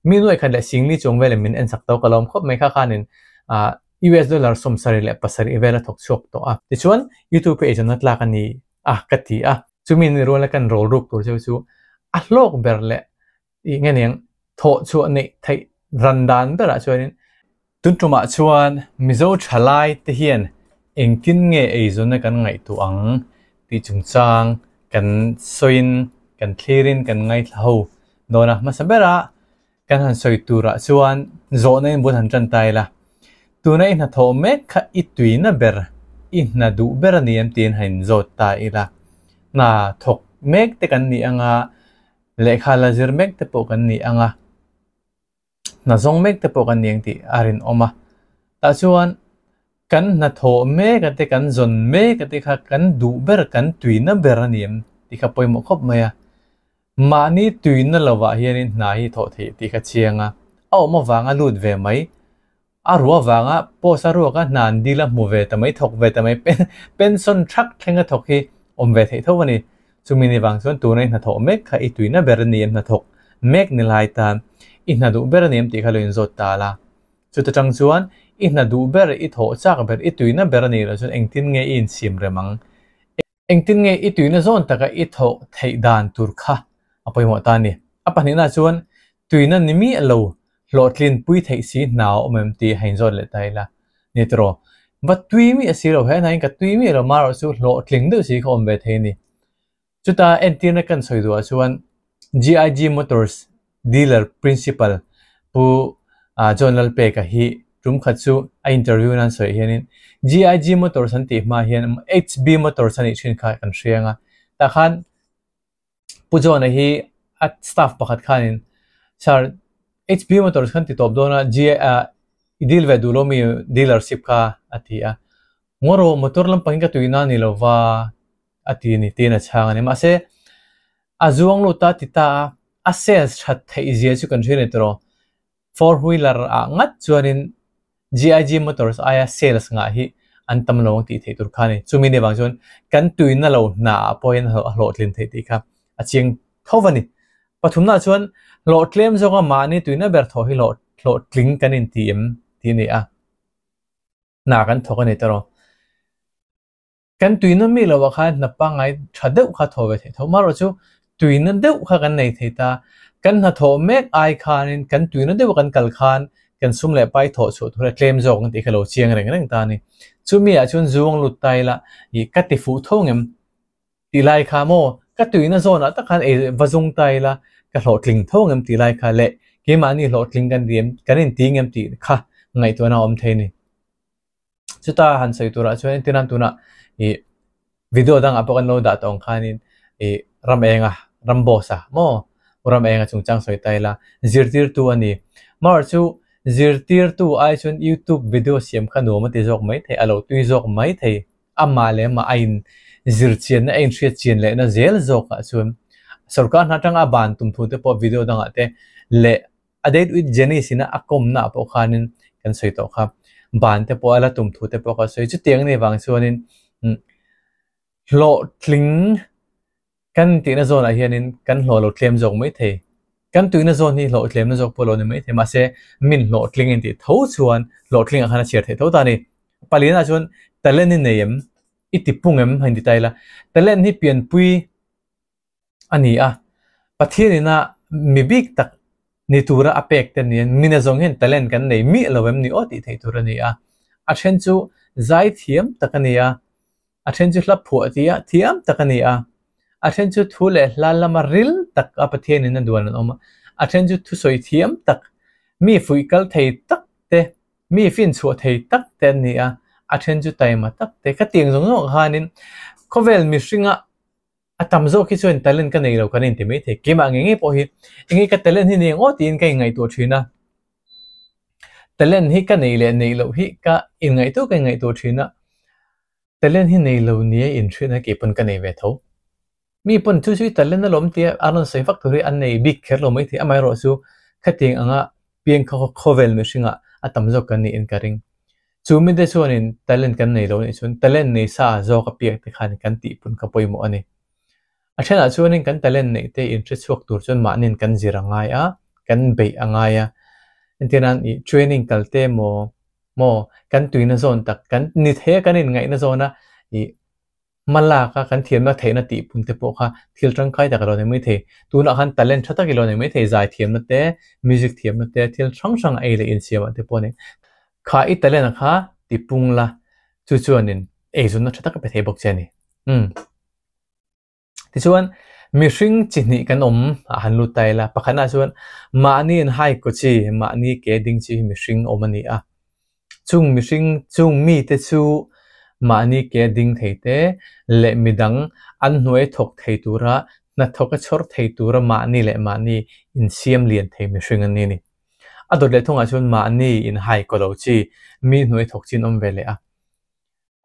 Mi nuai khat leh singli chuang velin min en sak tawh ka lawm khawp mai kha khanin ah US dollar 77 vel a thawk chhuak tawh a. Tichuan YouTube hi eizawnna tlak a ni a ka ti a. Chumi ni ruala kan rawl ruk tur cheu chu a hlawk ber leh ih nge niang thawh chhuah neih theih ran dan berah chuanin Tun tumah chuan Mizo thalai te hian engtin nge eizawnna kan ngaihtuah ang tih chungchang kan sawiin kan thlirin kan ngaithla ho dawn a. Hmasa bera kan han sawi turah chuan zawhna in bul han tan ta ila. Tuna i hnathawh mek kha i tuina ber, i hna duh ber a ni em tiin han inzawt ta ila. Hna thawk mek te kan nih anga lehkha la zir mek te pawh kan nih anga. Hna zawng mek te pawh kan ni ang tih a rinawm a. Tah chuan kan hnathawh mek a te, kan zawn mek a te kha kan duh ber, kan tuina ber a ni em tih kha pawimawh khawp mai a. Mahni tuina lovah hianin hna hi thawh theih tih kha chiang a, a awm avanga lut ve mai. A ruah vanga post a ruak a hna an dil a hmu ve ta mai, thawk ve ta mai, pension thak thleng a thawk hi awm ve theih tho a ni. Chumi ni vang chuan tuna i hnathawh mek kha i tuina ber a ni em hnathawk mek ni lai tan i hna duh ber a ni em tih kha lo inzawt ta la. Chuta tang chuan i hna duh ber, i thawh chak ber, i tuina ber a nih loh chuan engtin nge i inchhim rem ang? Engtin nge i tuina zawn taka i thawh theih dan tur kha a pawimawh ta a ni. A pahnihna chuan tuina ni miah lo hlawhtlin pui theih si hna a awm em tih a inzawt leh ta ila. Ni tawh, va tui miah si lo, he hnain ka tui miah lo marawh chu hlawhtling deuh si kha awm ve thei a ni. Chuta entirna kan sawi duhah chuan GIG Motors dealer principal Pu John Lalpeka hi tum khat chu a interview nan sawi hianin GIG Motors an tih hma hian HB Motors a nih thin kha kan hria ang a, tah khan Pu John-a hi a staff pakhat khanin Sir, HB Motors khan ti tawp dawn a, i deal ve duh lo mi dealership kha a ti a. Ngaw rawh, motor lampang hi ka tuina a ni lo va a ti a ni tiin a chhang a ni. Mahse, a zuang lut a ti ta a, a sales that theih zia chu kan hria a ni tawh. Four wheeler ah ngat chuanin GIG Motors aia sales ngah hi an tam lo ang tih theih tur kha a ni. Chumi ni vang chuan kan tuina lo hna ah pawhin a hlawhtlin theih tih kha a chiang tho a ni. Pathumna chuan hlawhtlem zawka mahni tuina ber thaw hi hlawhtling kan inti em tih a ni a. Hna kan thawk a ni tawh. Kan tuina mi lovah khan hna pangngai tha deuh kha thaw ve theih tho. Marawh chu tuina deuh kha kan nei thei ta. Kan hnathawh mek ai khanin kan tuina deuh kan kal khan kan sum leh pai thawh chhuah tur a tlem zawk ang tih kha lo chiang reng reng ta a ni. Chumi ah chuan zuang lut ta ila ih ka ti fuh tho ngem tih lai kha maw ka tuina zawnah tak khan ei va zung ta ila ka hlawhtling tho ngem tih lai kha leh keimahni hlawhtling kan ti em kan inti ngem tih kha ngaihtuahna a awm thei a ni. Chuta han sawi turah chuan entirna tunah ih video dangah pawh kan lo dah tawh ang khanin ih ram enga ram boss a maw ram enga chungchang sawi ta ila zirtirtu a ni. Amaherawh chu zirtirtu ai chuan youtube video siam kha nuam a ti zawk mai thei a lo tui zawk mai thei amah leh amah a in zir chianna a inhriat chian lehna zel zawkah chuan sorkar hna atanga a ban tum thu te pawh video dangah te leh A date with Janice ina a kawmna ah pawh khanin kan sawi tawh kha. Ban te pawh a la tum thu te pawh kha a sawi. Chutiang anih vang chuanin hlawhtling kan tihna zawnah hianin kan hlawh lo tlem zawk mai thei. Kan tuina zawn hi hlawhtlemna zawk pawh lo ni mai thei. Mahse, min hlawhtling in tih tho chuan hlawhtling ah khan a chhiar theih tho ta a ni. Palina chuan talent i nei em? I ti pung em? A inti ta ila. Talent hi pianpui a ni a, Pathian ina mi bik tak ni tura a pek te nia, mina zawng hian talent kan nei miah lo em ni aw tih theih tur a ni a. A then chu zai thiam tak a ni a, a then chu hla phuah tia thiam tak a ni a, a then chu thu leh hla lama ril tak a Pathian ina duan an awm a, a then chu thusawi thiam tak, mi fuih kal thei tak te, mi finchhuah thei tak te an ni a, a then chu taima tak te. Khatiang zawng zawng khanin khawvel mihringa A tam zawk hi chuan talent ka nei lo kan inti mai thei. Keimah ngei ngei pawh hi enge ka talent hi nei ang aw tiin ka inngaihtuah thin a. Talent hi ka nei leh neih loh hi ka inngaihtuah ka inngaihtuah thin a. Talent hi nei lo nia inhriatna kei pawn ka nei ve tho. Mi pawn chu chu i talent alawm tia a rawn sawi vak tur hi an nei bik kher lo mai thei. Amaherawh chu khatiang anga piang khawvel mihringah a tam zawk kan niin ka ring. Chu mite chuanin talent kan nei lo anih chuan talent nei sa zawk a piak te khan kan tih pun kha pawimawh a ni. A thenah chuanin kan talent neih te inhre chhuak tur chuan mahniin kan zir a ngai a, kan beih a ngai a. Entirnan ih training kal te maw maw kan tuina zawn tak kan ni thei a kan inngaihna zawna ih hma lak a kan thiamna theihna tih pun te pawh kha thil tangkai tak a lo nei mai thei. Tunah khan talent tha tak i lo nei mai thei zai thiamna te music thiamna te thil hrang hrang ei leh insiamah te pawh a nei. Kha i talent a kha ti pung la chu chuanin eizawnna tha tak a pe thei bawk che a ni. Umm. Tichuan mihring chi hnih kan awm ah han lut ta ila pakhatnaah chuan mahni in hai kaw chi mahni ke ding chi hi mihring awm a ni a. Chung mihring chung mite chu mahni ke ding thei te leh midang an hnuai thawk thei tura hnathawk a chhawr thei tura mahni leh mahni insiam lian thei mihring an ni a ni. A dawt leh thungah chuan mahni inhai kaw lo chi mi hnuai thawk chi an awm ve leh a.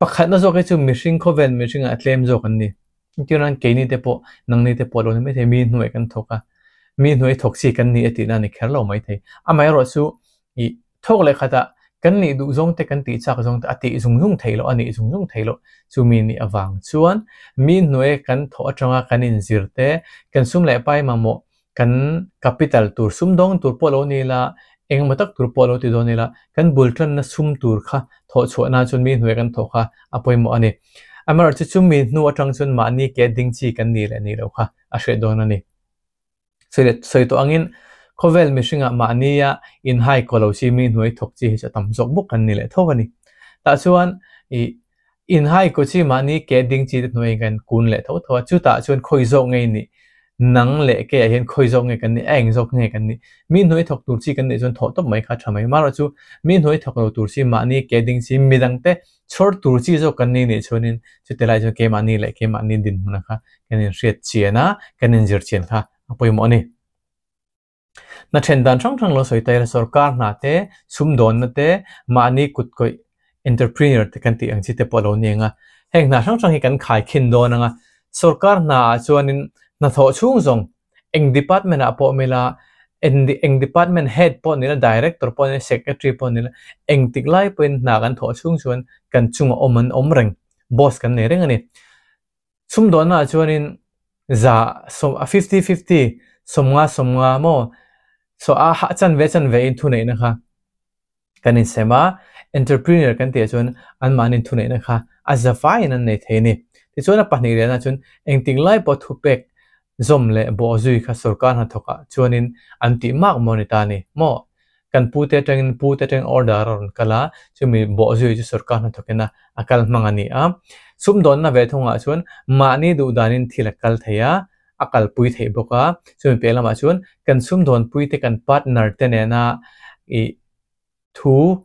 Pakhatna zawk hi chu mihring khawvel mihringah a tlem zawk an ni. Engtiran keini te pawh nangni te pawh lo ni maithei mi hnuai kan thawk a, mi hnuai thawk chi kan ni a tihna a ni kher lo maithei. Amaherawh chu ih thawk leh khatah kan nih duh zawng te kan tih chak zawng te a tih zung zung theih loh a nih zung zung theih loh chumi nih avang chuan mi hnuai kan thawh atanga kan inzir te kan sum leh pai mamawh kan capital tur sumdawng tur pawh lo ni ila, engemaw tak tur pawh lo ti dawn ila, kan bul tanna sum tur kha thawh chhuah nan chuan mi hnuai kan thawh kha a pawimawh a ni. Amaherawhchu chu mi hnu atang chuan mahni ke ding chi kan nih leh nih loh kha a hriat dawn a ni. Sawi leh sawi tawh angin khawvel mihringah mahnia inhai kaw lo chi mi hnuai thawk chi hi chu a tam zawk bawk kan ni leh tho a ni. Tah chuan ih Inhai kaw chi mahni ke ding chi te hnuaiin kan kun leh tho tho a, chutah chuan khawi zawk nge nih, nang leh keiah hian khawi zawk nge kan nih, a eng zawk nge kan nih, mi hnuai thawk tur chi kan nih chuan thawh tawp mai kha a tha mai. Marawh chu mi hnuai thawk lo tur chi mahni ke ding chi midangte chhawr tur chi zawk kan nih nih chuanin chuti lai chuan keimahni leh keimahni dinhmuna kha kan inhriat chian a, kan inzir chian kha a pawimawh a ni. Hna then dan hrang hrang lo sawi ta ila sorkar hna te, sumdawnna te, mahni kut kawih entrepreneur te kan tih ang chi te pawh a lo ni ang a. Heng hna hrang hrang hi kan khaikhin dawn ang a. Sorkar hna ah chuanin hnathawh chhung zawng eng department ah pawh awm ila, eng department head pawh ni ila, director pawh ni ila, secretary pawh ni ila, engtik lai pawhin hna kan thawh chhung chuan kan chungah awm an awm reng, boss kan nei reng a ni. Sumdawnna ah chuanin za sawm a fifty fifty sawmnga sawmnga maw saw a a chanve chanve in thuneihna kha kan insem a, entrepreneur kan tih ah chuan anmahni thuneihna kha a za faiin an nei thei a ni. Tichuan a pahnih lehna chuan engtik lai pawh thupek zawm leh bawh zui kha sorkar hnathawk ah chuanin an tih mak maw ni ta a ni maw? Kan pute atangin pute atangin order a rawn kal a, chumi bawhzui chu sorkar hnathawkin a a kal hmang a ni a. Sumdawnna ve thungah chuan mahni duh danin thil a kal thei a, a kalpui theih bawk a. Chumi piah lamah chuan kan sumdawnpui te kan partner te nena ih thu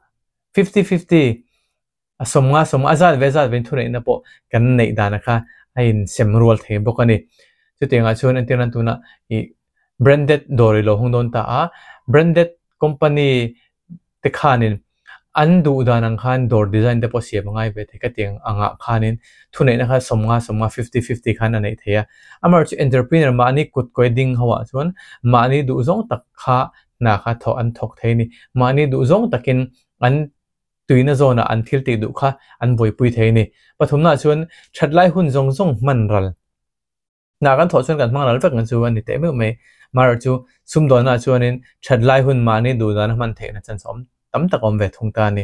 fifty fifty a sawmnga sawmnga a zat ve zat vein thuneihna pawh kan neih dana kha a insem rual thei bawk a ni. Chutiangah chuan entir nan tunah ih branded dawr i lo hung dawn ta a, branded company te khanin an duh dan ang khan dawr design te pawh siam a ngai ve thei ka tih angah khanin thuneihna kha sawmnga sawmnga fifty fifty khan a neih thei a. Amaherawhchu entrepreneur mahni kut kawi ding ho ah chuan mahni duh zawng tak kha hna kha thawh an thawk thei a ni. Mahni duh zawng takin an tuina zawnah an thil tih duh kha an buaipui thei a ni. Pathumnaah chuan that lai hun zawng zawng hman ral. Hna kan thawh chuan kan hmang ral vek ang chu a ni teh meuh mai. Marawh chu sumdawnnaah chuanin that lai hun mahni duh dana hman theihna chance awm tam tak a awm ve thung ta a ni.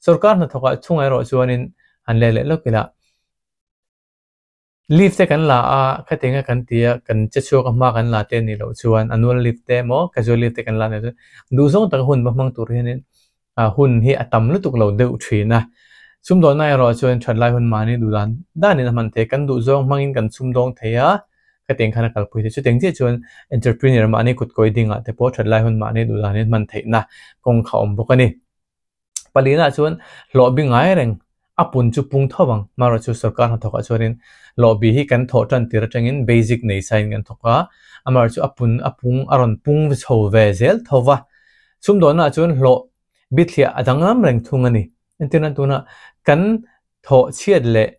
Sorkar hnathawkah chhungah erawh chuanin han let leh lawk ila. Leave te kan la a, khatinga kan ti a, kan che chhuak a hma kan la te anih loh chuan annual leave te emaw casual leave te kan la anih loh chuan duhzawng taka hun va hmang tur hianin ah hun hi a tam lutuk lo deuh thin a. Sumdawnna erawh chuan that lai hun mahni duh dan danin a hman thei a, kan duhzawng hmangin kan sumdawng thei a, khatiang khan a kalpui thei. Chutiang chiah chuan entrepreneur mahni kut kawi dingah te pawh that lai hun mahni duh danin hman theihna kawng kha a awm bawk a ni. Palina chuan hlawh bi ngai reng a pun chu pung tho ang. Marawh chu sorkar hnathawkah chuanin hlawh bi hi kan thawh tan tir atangin basic nei sain kan thawk a, amaherawh chu a pun a pung a rawn pung chho ve zel tho va. Sumdawnnaah chuan hlawh bithliah a danglam reng thung a ni. Entirna tunah kan thawh chhiat leh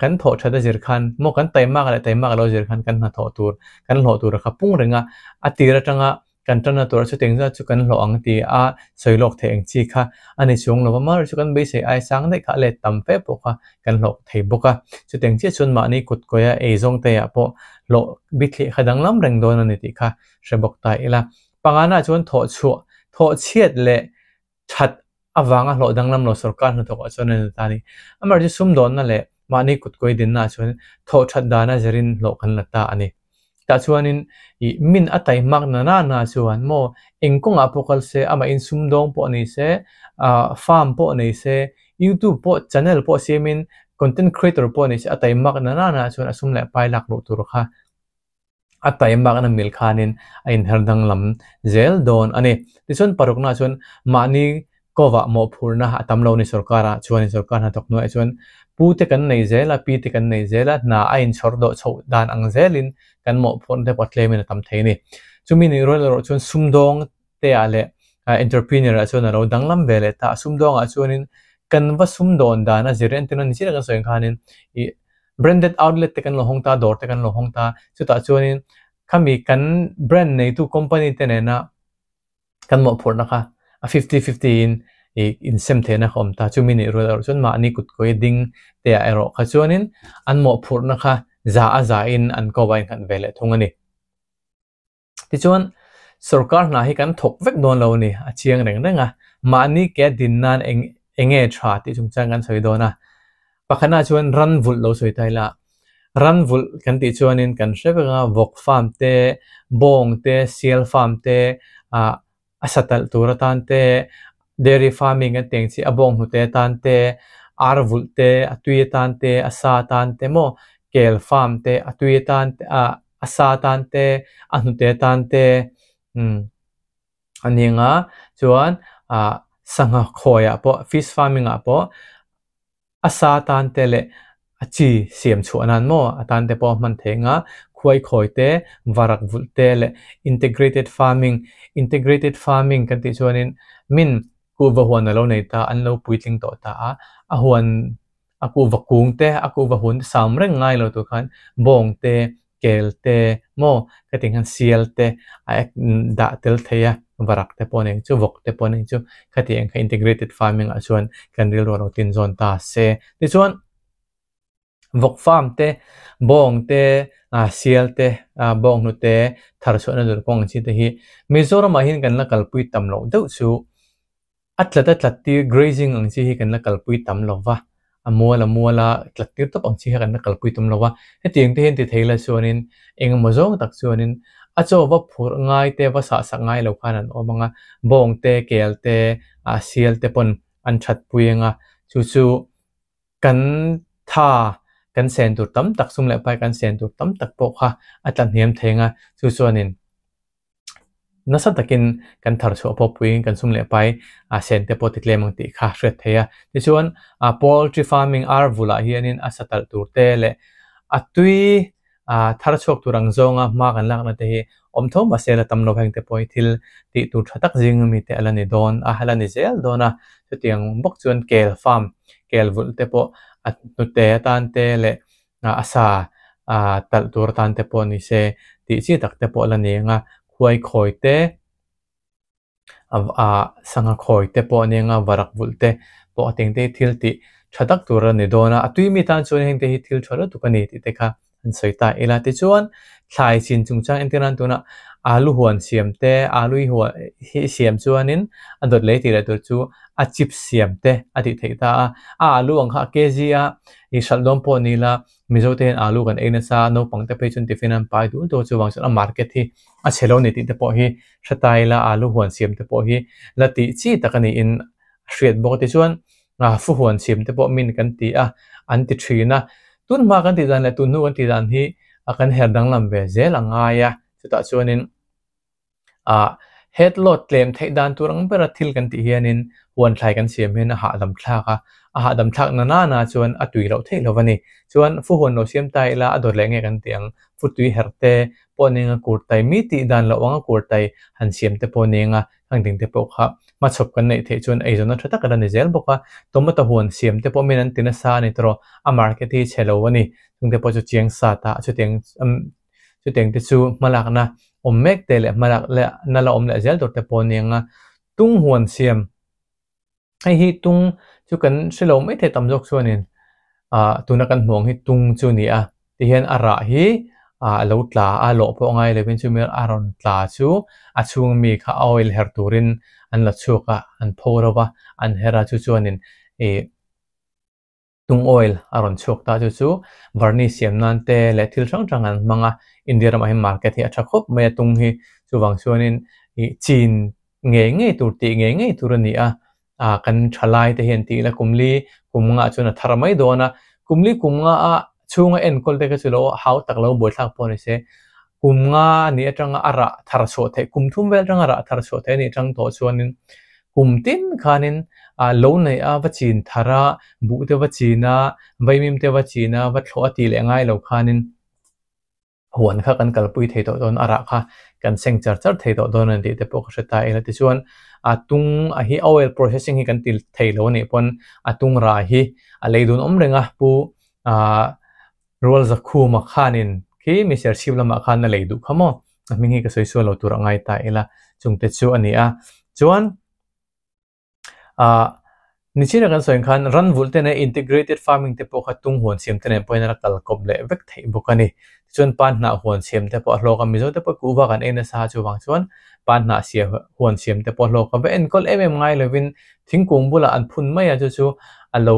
kan thawh that a zir khan maw kan taimak leh taimak lo zir khan kan hnathawh tur kan hlawh tur kha pung reng a, a tir atanga kan tanna tur chu teng zat chu kan hlawh ang ti a sawi lawk theih ang chi kha a ni chuang lo va, mar chu kan beisei ai sang daih kha a let tam fe pawh kha kan hlawh thei bawk a, chuteng chiah chuan mahni kut kawia ei zawng te ah pawh hlawh bithliah kha danglam reng dawn a ni tih kha hre bawk ta ila. Pangana chuan thawh chhuah, thawh chhiat leh that avanga hlawh danglam lo sorkar hnathawk ah chuan a ni ta a ni. Amaherawhchu sumdawnna leh mahni kutkawi dinna ah chuan thawh that dana zirin hlawh kan la ta a ni. Tah chuanin ih min a taihmak na na na chuan maw eng kawngah pawh kal se amah in sumdawng pawh nei se ah farm pawh nei se youtube pawh channel pawh siamin content creator pawh nei se a taihmak na na na chuan a sum leh pai lak luh tur kha a taihmakna mil khanin a inher danglam zel dawn a ni. Tichuan parukna chuan mahni Kovah mawhphurhna a tam lo ni sorkarah chuan sorkar hnathawk hnuaiah chuan pu te kan nei zel a, pi te kan nei zel a, hna a inchhawr dawh chhoh dan ang zelin kan mawhphurhna te pawh a tlemin a tam thei a ni. Chumi nih rual erawh chuan sumdawng te ah leh entrepreneur ah chuan a lo danglam ve leh ta a, sumdawngah chuanin kan va sumdawn dan a zir entir a ni chiah kan sawi ang khanin ih branded outlet te kan lo hawng ta, dawr te kan lo hawng ta, chutah chuanin khami kan brand neitu company te nena kan mawhphurhna kha a fifty fifty in ih insem theihna kha awm ta. Chumi nih rual erawh chuan mahni kut kawi ding te ah erawh kha chuanin an mawhphurhna kha za a za in an ko a innghat ve leh thung a ni. Tichuan sorkar hna hi kan thawk vek dawn lo a ni, a chiang reng reng a. Mahni ke din nan eng enge tha tih chungchang kan sawi dawn a. Pakhatna chuan ran vulh lo sawi ta ila, ran vulh kan tih chuanin kan hre vek a, vawk farm te, bawng te, sial farm te, ah a sa talh tur atan te, dairy farming kan tih ang chi a bawng hnute atan te, ar vulh te, a tui atan te, a sa atan te maw, kel farm te, a tui atan te ah a sa atan te, a hnute atan te, umm. A ni ang a, chuan ah sangha khawiah pawh fish farming ah pawh a sa tan te leh a chi siam chhuah nan maw a tan te pawh a hman theih ang a, khuai khawi te, varak vulh te leh integrated farming, integrated farming kan tih chuanin min kuhva huan a lo nei ta, an lo puitling tawh ta a, a huan a kuhva kung te, a kuhva hun te sam reng ngai lo tur khan bawng te, kel te maw ka tih khan sial te a ek dah tel thei a, varak te pawh nen chu vawk te pawh nen chu khati ang kha integrated farming ah chuan kan rilru a lo tin zawn ta se. Tichuan vawk farm te, bawng te, ah sial te, ah bawng hnute thar chhuahna tur kawng ang chi te hi Mizoram ah hian kan la kalpui tam loh deuh chu A tlat a tlat tir grazing ang chi hi kan la kalpui tam lo va, a mual a mual a tlat tir tawp ang chi kha kan la kalpui tam lo va. Hetiang te hian ti thei la chuanin engemaw zawng tak chuanin a chaw va phurh ngai te va sah sak ngai lo khan an awm ang a, bawng te, kel te, ah sial te pawn an that pui ang a, chu chu kan tha kan sen tur tam tak sum leh pai kan sen tur tam tak pawh kha a tla hniam thei ang a, chu chuanin. Nasa takin kan thar chhuah pawh puiin kan sum leh pai a sen te pawh ti tlem ang tih kha hriat theih a. Tichuan a poultry farming ar vulah hianin a sa talh tur te leh a tui a thar chhuak tur ang zawnga hma kan lakna te hi awm tho mahse la tam lo heng te pawh hi thil tih tur tha tak zing ami te a la ni dawn a, a la ni zel dawn a. Chutiang bawk chuan kel farm kel vulh te pawh a hnute atan te leh a sa talh tur atan te pawh ni se tih chi tak te pawh la ni ang a, khuai khawi te sangha khawi te pawh a ni ang a, varak vulh te pawh a teng te hi thil tih tha tak tur a ni dawn a, a tui mi tan chuan heng te hi thil tha lutuk a ni tih te kha an sawi ta ila. Tichuan thlai chin chungchang entir nan tunah alu huan siam te alu hi huan hi siam chuanin a dawt lei tih leh tur chu a chips siam te a tih theih ta a, a alu ang kha a kg a i hralh dawn pawh ni la Mizo te hian alu kan ei nasa a, naupang te phei chuan tiffin an pai dul dul chuvang chuan a market hi a chhe lo ni tih te pawh hi hre ta ila alu huan siam te pawh hi la tih chi tak a niin a hriat bawk a. Tichuan fu huan siam te pawh min kan ti a, an ti thin a, tun hma kan tih dan leh tun hnu kan tih dan hi kan her danglam ve zel a ngai a, chutah chuanin Ah head load tlem theih dan tur ang bera thil kan tih hianin huan thlai kan siam hian a hahdam thlak a, a hahdam thlak na nana chuan a tui loh theih lo a ni. Chuan fu huan lo siam ta ila a dawt leh nge kan tih ang, fu tui herh te pawh ning a kur tai mi tih dan loh anga kur tai han siam te pawh ning a, heng ding te pawh kha hmachhawp kan neih theih chuan eizawnna tha tak a la ni zel bawk a. Tomato huan siam te pawh min an ti nasa a ni tawh, a market hi chhe lo a ni, chung te pawh chu chiang sat a, chutiang Chutiang te chu hmalakna awm mek te leh hmalak leh na la awm leh zel tur te pawh a ni ang a, tung huan siam hei hi tung chu kan hre lo mai thei tam zawk chuanin ah tuna kan hmuh ang hi tung chu a ni a, tihian a rah hi a lo tla a lawh pawh ngai lovin chumi a rawn tla chu a chhung mi kha a oil her turin an la chhuak a an pho ro va an her a chu chuanin ih tung oil a rawn chhuak ta chu chu varnish siam nan te leh thil hrang hrang an hmang a India ramah hian market hi a tha khawp mai a tung hi chuvang chuanin ih chin ngei ngei tur tih ngei ngei tur a ni a ah kan thalai te hian tih ila kum li kum nga chuan a thar mai dawn a kum li kum nga a chhunga enkawl te kha chu lo hau tak lo buaithlak pawh ni se kum nga ni atanga a rah thar chhuah theih kum thum vel atanga rah thar chhuah theih a nih atang tawh chuanin kum tin khanin ah lo neih a va chin thar a buh te va chin a vaimim te va chin a va thlawh a tih leh ngai lo khanin. Huan kha kan kalpui thei tawh dawn, a rah kha kan seng char char thei tawh dawn a ni tih te pawh ka hre ta ila. Tichuan, a tung a hi oil processing hi kan ti thei lo a nih pawn a tung rah hi a lei dun awm reng a, pu ah Rualzakhuma khanin khi mi Serchhip lamah khan a lei duh kha maw? A hming hi ka sawi sual lo tur a ngai ta ila chungte chu a ni a. Chuan. Ahh nichina kan sawi ang khan ran vulh te nen integrated farming te pawh kha tung huan siam te nen pawhin a kal kawp leh vek theih bawk a ni. Tichuan pan hnah huan siam te pawh a hlawk a, Mizo te pawh kuhva kan ei nasa a chuvang chuan pan hnah siam huan siam te pawh a hlawk a, va enkawl em em ngai lovin thingkung bulah an phun mai a chu chu a lo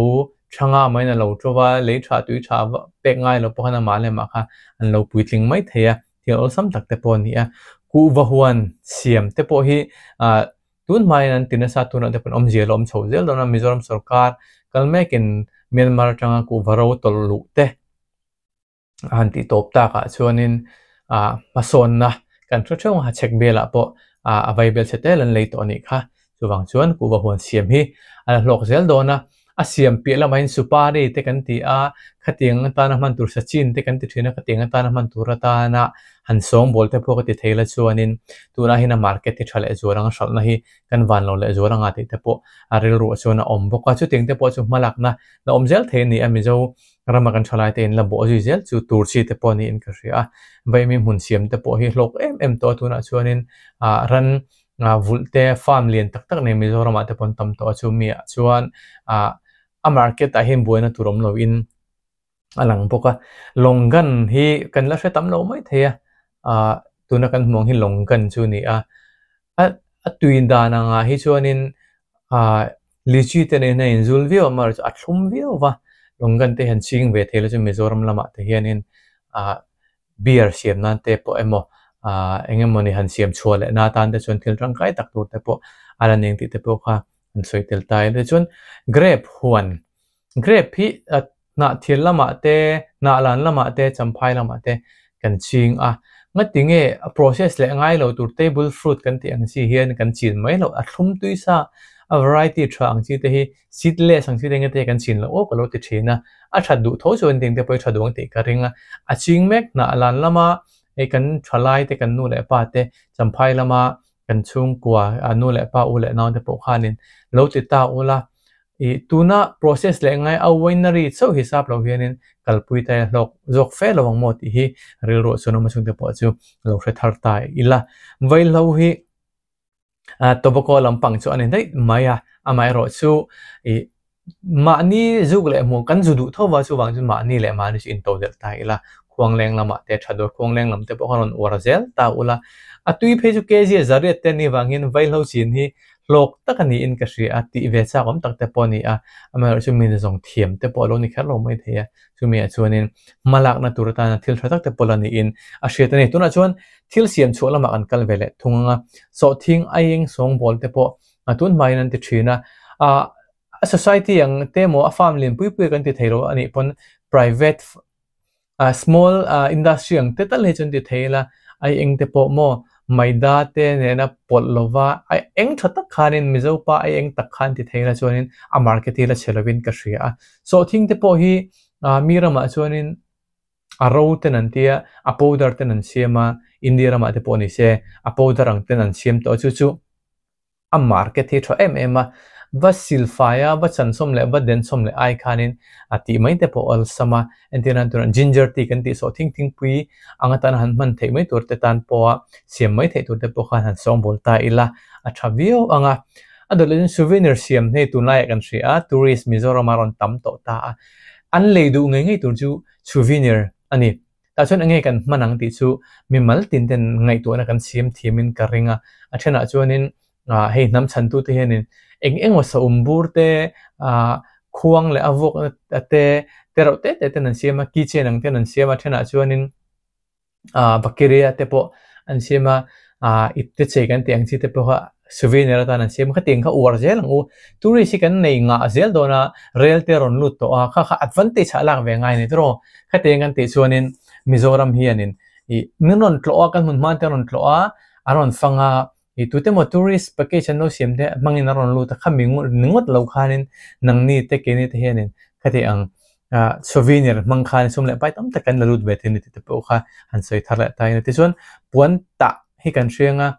tha nga maiin a lo to va, lei tha tui tha pek ngai lo pawh khan amah leh amah kha an lo puitling mai thei a, thil awlsam tak te pawh a ni a. Kuhva huan siam te pawh hi ahh Tun hmain an ti nasa tunah te pawn awmzia la awm chho zel dawn a, Mizoram sorkar kal mekin Myanmar atanga kuhva ro tawlh luh te a han tih tawp takah chuanin ah hmasawnna kan hre theuh ang a, chhek belah pawh ah a vaibel chhe tel an lei tawh a nih kha. Chuvang chuan kuhva huan siam hi a la hlawk zel dawn a, A siam piah lamah hian supari te kan ti a, khatiang atana hman tur sachin te kan ti thin a, khatiang atana hman tur atana han sawngbawl te pawh ka ti thei la chuanin tunah hian a market hi tha leh zual anga hralhna hi kan van lo leh zual anga tih te pawh a rilruah chuan a awm bawk a, chutiang te pawh chu hmalakna la awm zel thei a ni a, Mizo rama kan thalai te in la bawh zui zel chu tur chi te pawh niin ka hria a, Vaimi hmun siam te pawh hi hlawk em em tawh a tunah chuanin ah ran vulh te farm lian tak tak nei Mizoram ah te pawh an tam tawh a chu mi ah chuan ah a market ah hian buaina tur awm lo in a lang bawk a longan hi kan la hre tam lo mai thei a ah tuna kan hmuh ang hi longan chu a ni a a tui dan ang ah hi chuanin ah lychee te nen a inzul viau a amaherawhchu a thlum viau va longan te hian ching ve thei la chu Mizoram lamah te hianin ah beer siam nan te pawh emaw ah eng emawni han siam chhuah leh na atan te chuan thil tangkai tak tur te pawh a la ning tih te pawh kha an sawi tel ta a tichuan grape huan grape hi hnah thil lamah te hnah lan lamah te champhai lamah te kan ching a ngati nge a process leh ngai lo tur table fruit kan tih ang chi hian kan chin mai loh a thlum tui sa a variety tha ang chi te hi Seedless ang chi te engate kan chin loh aw ka lo ti thin a, a that duh tho chuan ding te pawh i tha duh ang tih ka ring a, a ching mek hnah lan lama hei kan thalai te kan nu leh pa te champhai lama kan chhungkua a nu leh pa u leh nau te pawh khanin lo ti ta ula ih tuna process leh ngai a winery chauh hisap lo hianin kalpui te hlawk zawk fe lo ang maw tih hi rilruah chuan awm a chhungte pawh chu lo hre thar ta ila vaihlo hi. Tobacco lampang chu a ni daih mai a, amaherawh chu ih mahni zuk leh hmuh kan zu duh tho va chuvang chu mahni leh mahni chu into delh ta ila khuangleng lamah te tha dawr khuangleng lam te pawh kha rawn uar zel ta ula a tui phei chu kg a zariat te ni vangin vaihlo chin hi hlawk tak a niin ka hria a tih ve chak awm tak te pawh a ni a amaherawh chu mi zawng thiam te pawh a lo ni kher lo mai thei a chumi ah chuanin hmalakna tur atana thil tha tak te pawh la niin a hriat a ni tunah chuan Thil siam chhuah lamah kan kal ve leh thung ang a, sawhthing aieng sawngbawl te pawh tun hmain an ti thin a, ah a society ang te emaw a farm lian pui pui kan ti thei lo a nih pawn private ah small ah industry ang te tal hi chu an ti thei ila aieng te pawh maw maida te nena pawlh lova a eng tha tak khanin Mizo pa aieng tak khan ti thei ila chuanin a market hi la chhe lovin ka hria a, sawhthing te pawh hi ah mi ramah chuanin A ro ten an tia, a powder ten an siam a, India ramah te pawh ni se, a powder ang ten an siam tawh a, chu chu a market hi a tha em em a, va silfai a, va chansawm leh va densawm leh ai khanin a tih mai te pawh awlsam a, entir nan turah ginger tea kan tih sawh thing thingpui ang atana han hman theih mai tur te tan pawha siam mai theih tur te pawh khan han sawngbawl ta ila a tha viau ang a, a dawt leh chuan souvenir siam hei tunlaiah kan hria a, tourist Mizoram a rawn tam tawh ta a, an lei duh ngei ngei tur chu souvenir a ni. Tah chuan enge kan hman ang tih chu mimal tin ten ngaihtuahna kan siam thiamin ka ring a. A thenah chuanin ah hei hnam chhantute hianin eng eng emaw saum bur te ah khuang leh a vuak te te reuh te te ten an siam a, keychain ang ten an siam a, a thenah chuanin ah bakiria te pawh an siam a, ah ipte chei kan tih ang chi te pawh kha souvenir atan an siam a, khatiang kha uar zel ang u. Tourist hi kan nei ngah zel dawn a, rel te a rawn lut tawh a, kha kha advantage ah a lak ve ngai a ni tawh. Khatiang kan tih chuanin Mizoram hianin ih min rawn tlawh a, kan hmun hma te a rawn tlawh a, a rawn fang a, ih tute maw tourist package an lo siam te hmangin a rawn lut a, khami ringawt lo khanin nangni te keini te hianin khati ang ah souvenir hmang khan sum leh pai tam tak kan la lut ve thei a ni tih te pawh kha han sawi thar leh ta a ni. Tichuan puan tah hi kan hriang a,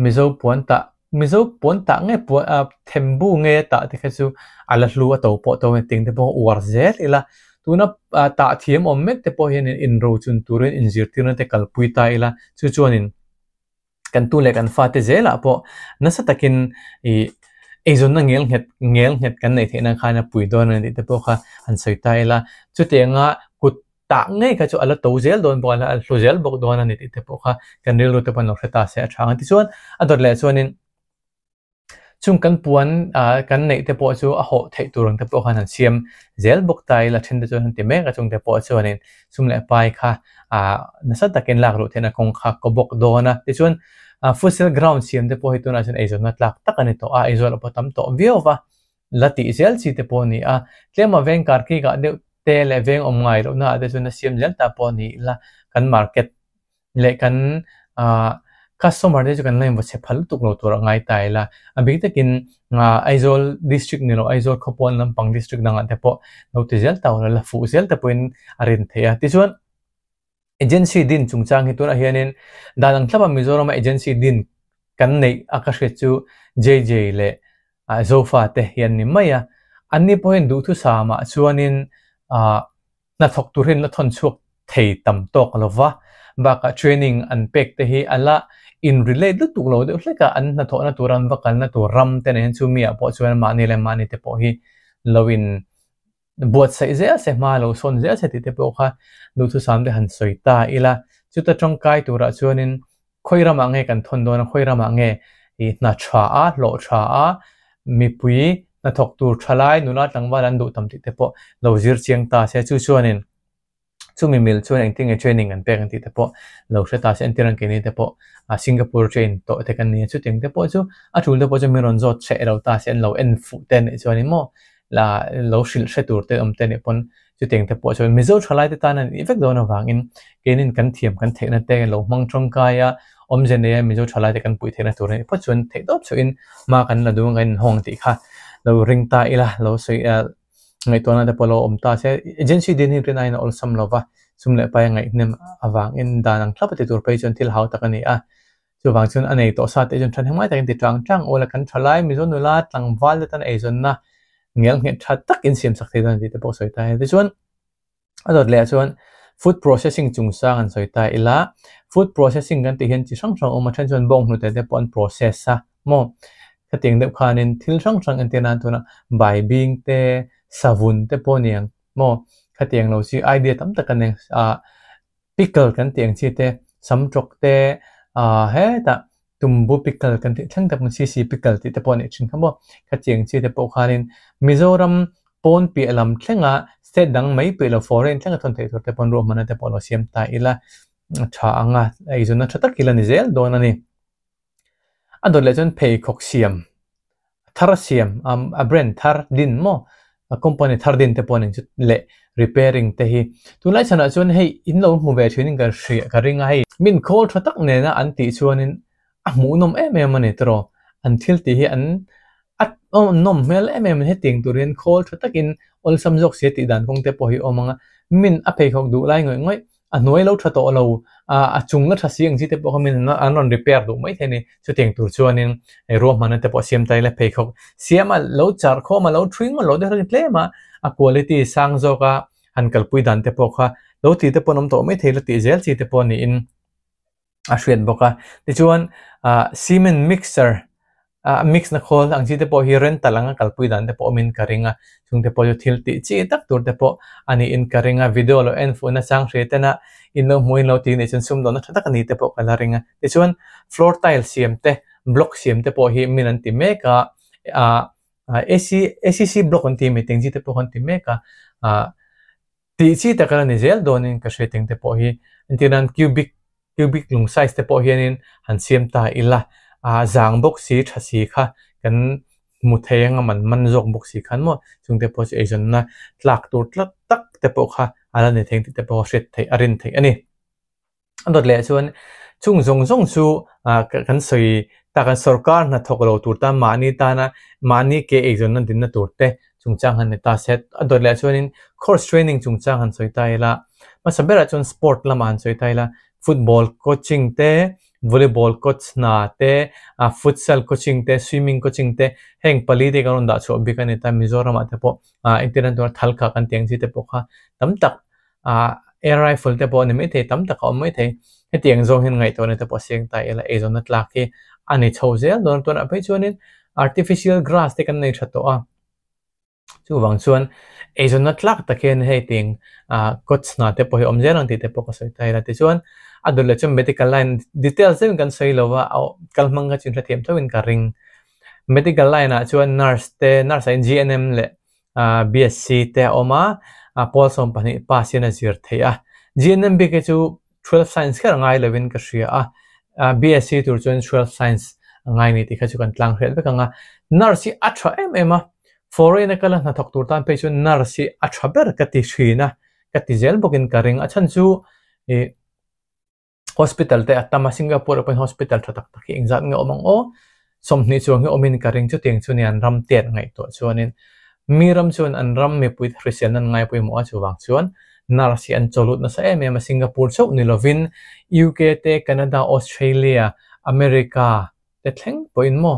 Mizo puan tah Mizo puan tah nge puan ah thembu nge a tah te kha chu a la hlu a to pawh to a ni ting te pawh uar zel ila tuna ah tah thiam awm mek te pawh hianin inrochun turin inzirtirna te kalpui ta ila chu chuanin kan tu leh kan fate zelah pawh nasa takin ih eizawnna ngel nghet ngel nghet kan neih theih nan khan a pui dawn a ni tih te pawh kha han sawi ta ila chutianga kut tah ngei kha chu a la to zel dawn bawk a a hlu zel bawk dawn a ni tih te pawh kha kan rilru te pawh an lo hre ta se a tha ang tichuan a dawt leh chuanin Chung kan puan ah kan neih te pawh chu a hawh theih tur ang te pawh khan han siam zel bawk ta ila then te chuan han ti mek a chung te pawh chuanin sum leh pai kha ah nasa takin lak luh theihna kawng kha kaw bawk dawn a. Tichuan ah futsal ground siam te pawh hi tunah chuan eizawnna tlak tak a ni tawh a, eizawl pawh tam tawh viau va la tih zel chi te pawh a ni a. Tlema veng kar kik ah deuh te leh veng awm ngai lohna ah te chuan a siam zel ta pawh a ni ila kan market leh kan ah customer te chu kan la invaw chhe phal lutuk lo tur a ngai ta ila a bik takin ah Aizawl district ni lo Aizawl khawpawn lampang district dangah te pawh lo ti zel ta ula la fuh zel te pawhin a rin theih a tichuan agency din chungchang hi tunah hianin dan ang thlapa Mizoram a agency din kan neih a ka hriat chu JJ leh ah Zofa te hi an ni mai a anni pawh hian duhthusam ah chuanin ah Hnathawk turin la thawn chhuak thei tam tawk lo va, bakah training an pek te hi a la in relate lutuk lo deuh hlek a, an hnathawhna tur an va kalna tur ram te nen chu mi ah pawh chuan mahni leh mahni te pawh hi lo in buatsaih zel se hma lo sawn zel se tih te pawh kha duhthusam te han sawi ta ila, chuta tawngkai turah chuanin khawi ramah nge kan thawn dawn a, khawi ramah nge i hna tha a, hlawh tha a, mipui hnathawk tur tha lai nula tlangval an duh tam tih te pawh lo zir chiang ta se, chu chuanin chumi mil chuan engtin nge training an pek ang tih te pawh lo hre ta se, entir ang keini te pawh Singapore train tawh te kan ni a, chutiang te pawh chu a tul te pawh chu min rawn zawt hreh lo ta se, an lo en fuh te anih chuanin maw la lo hrilh hre tur te awm te anih pawn Chutiang te pawh chuan Mizo thalaite tan a nih vek dawn avangin keinin kan thiam kan theihna te lo hmang tawngkai a, awmze neia Mizo thalaite kan puih theihna tur a nih phawt chuan theih tawp chauhin hma kan la duh ang kan inhawng tih kha lo ring ta ila, lo sawi ngaihtuahna te pawh lo awm ta se. Agency din hi rin aiin a awlsam lo va, sum leh pai a ngaihnawm avangin dan ang thlap a ti tur phei chuan thil hau tak a ni a. Chuvang chuan a nei tawh sa te chuan thahnem ngai takin ti tlang tlang awl a, kan thalai Mizo nula tlangval te tan eizawnna ngel nghet tha tak in siam sak thei dawn a tih te pawh sawi ta a ni. Tichuan a dawt leh ah chuan food processing chungchang an sawi ta ila, food processing kan tih hian chi hrang hrang a awm a, then chuan bawnghnute te pawh an process a maw, khatiang deuh khanin thil hrang hrang entir nan tuna baibing te, savun te pawh a ni ang maw, khatiang lo chi idea tam tak a nei a. Pickle kan tih ang chi te, samtawk te, ah hetah tumbu pickle kan tih thleng tak maw sisi pickle tih te pawh a nih thin kha maw. Khatiang chi te pawh khanin Mizoram pawn piah lam thlenga state dang mai piah lo foreign thlenga thawn theih tur te pawn ruahmanna te pawh lo siam ta ila tha anga eizawnna tha tak ila ni zel dawn a ni. A dawt leh chuan pheikhawk siam thar siam a brand thar din maw a company thar din te pawh an inchut leh repairing te hi tunlai chhanah chuan hei in lo hmu ve thin in ka hria ka ring a hei min khawl tha tak nena an tih chuanin a hmuhnawm em em a ni tawh an thil tih hi an a nawm hmel em em a ni hetiang tur hian khawl tha takin awlsam zawk sia tih dan kawng te pawh hi a awm ang a min a pheikhawk duh lai ngawih ngawih a hnuai lo tha tawh lo a a chung la tha si ang chi te pawh kha min an rawn repair duh mai thei a ni chutiang tur chuanin hei ruahmanna te pawh a siam ta ila pheikhawk siam a lo char khawm a lo thui ngawt lo deuh hlek tlem a a quality sang zawk a han kalpui dan te pawh kha lo tih te pawh an awm tawh mai thei la tih zel chi te pawh niin a hriat bawk a tichuan ah cement mixer. mix na khawl ang chi te pawh hi rental anga kalpui dan te pawh awmin ka ring a, chung te pawh chu thil tih chi tak tur te pawh a niin ka ring a, video lo en fuhna chang hria tena in lo hmuh in lo tih nih chuan sumdawnna tha tak a ni te pawh ka la ring a, tichuan floor tile siam te block siam te pawh hi min an ti mek a, ah AC acc block an tih mai teng chi te pawh an ti mek a, ah tih chi tak a la ni zel dawnin ka hria teng te pawh hi entir nan cubic cubic lung size te pawh hianin han siam ta ila ah zang bawk si tha si kha kan hmu thei anga man man zawk bawk si khan maw chung te pawh chu eizawnna tlak tur tlat tak te pawh kha a la ni thei ang tih te pawh a hriat theih a rin theih a ni. A dawt leh chuan chung zawng zawng chu ah kan sawi tak a sorkar hnathawk lo tur tan mahni tana mahni ke eizawnna dinna tur te chungchang han ni ta se a dawt leh chuanin course training chungchang han sawi ta ila hmasa berah chuan sport lamah han sawi ta ila football coaching te volleyball coach hna te ah futsal coaching te swimming coaching te heng pali te kan rawn dah chhuah bik a ni ta Mizoramah te pawh ah entir an tura thal kha kan tih ang chi te pawh kha tam tak ah air rifle te pawh a ni maithei tam tak a awm maithei hetiang zawng hian ngaihtuahna te pawh a siang ta ila eizawnna tlak hi a ni chho zel dawn tunah phei chuanin artificial grass te kan nei tha tawh a. Chuvang chuan eizawnna tlak tak hian hei ting ah coach hna te pawh hi awm zel ang tih te pawh ka sawi ta ila tichuan a dawt leh chuan medical line details deuhin kan sawi lo va kal hmang kha chu hrethiam theuhin ka ring. Medical line ah chuan nurse te nurse ah hian GNM leh ah BSc te a awm a ah pawl 12 pass hian a zir theih a GNM bik hi chu 12 science kher a ngai lovin ka hria a, BSc tur chuan 12 science a ngai ni tih kha chu kan tlang hriat vek ang a, nurse hi a tha em em a, foreign a kala hnathawk tur tan phei chuan nurse hi a tha ber ka ti thin a, ka ti zel bawkin ka ring a chhan chu ih hospital te a tam a, Singapore ah pawhin hospital tha tak tak hi engzat nge awm ang aw, 20 chuang hi awmin ka ring chutiang chu nia an ram tet ngaihtuah chuanin mi ram chuan an ram mipui hriselna an ngai pawimawh a chuvang chuan nurse hi an chawlut nasa em em a Singapore chauh ni lovin UK te Canada Australia America te thleng pawhin maw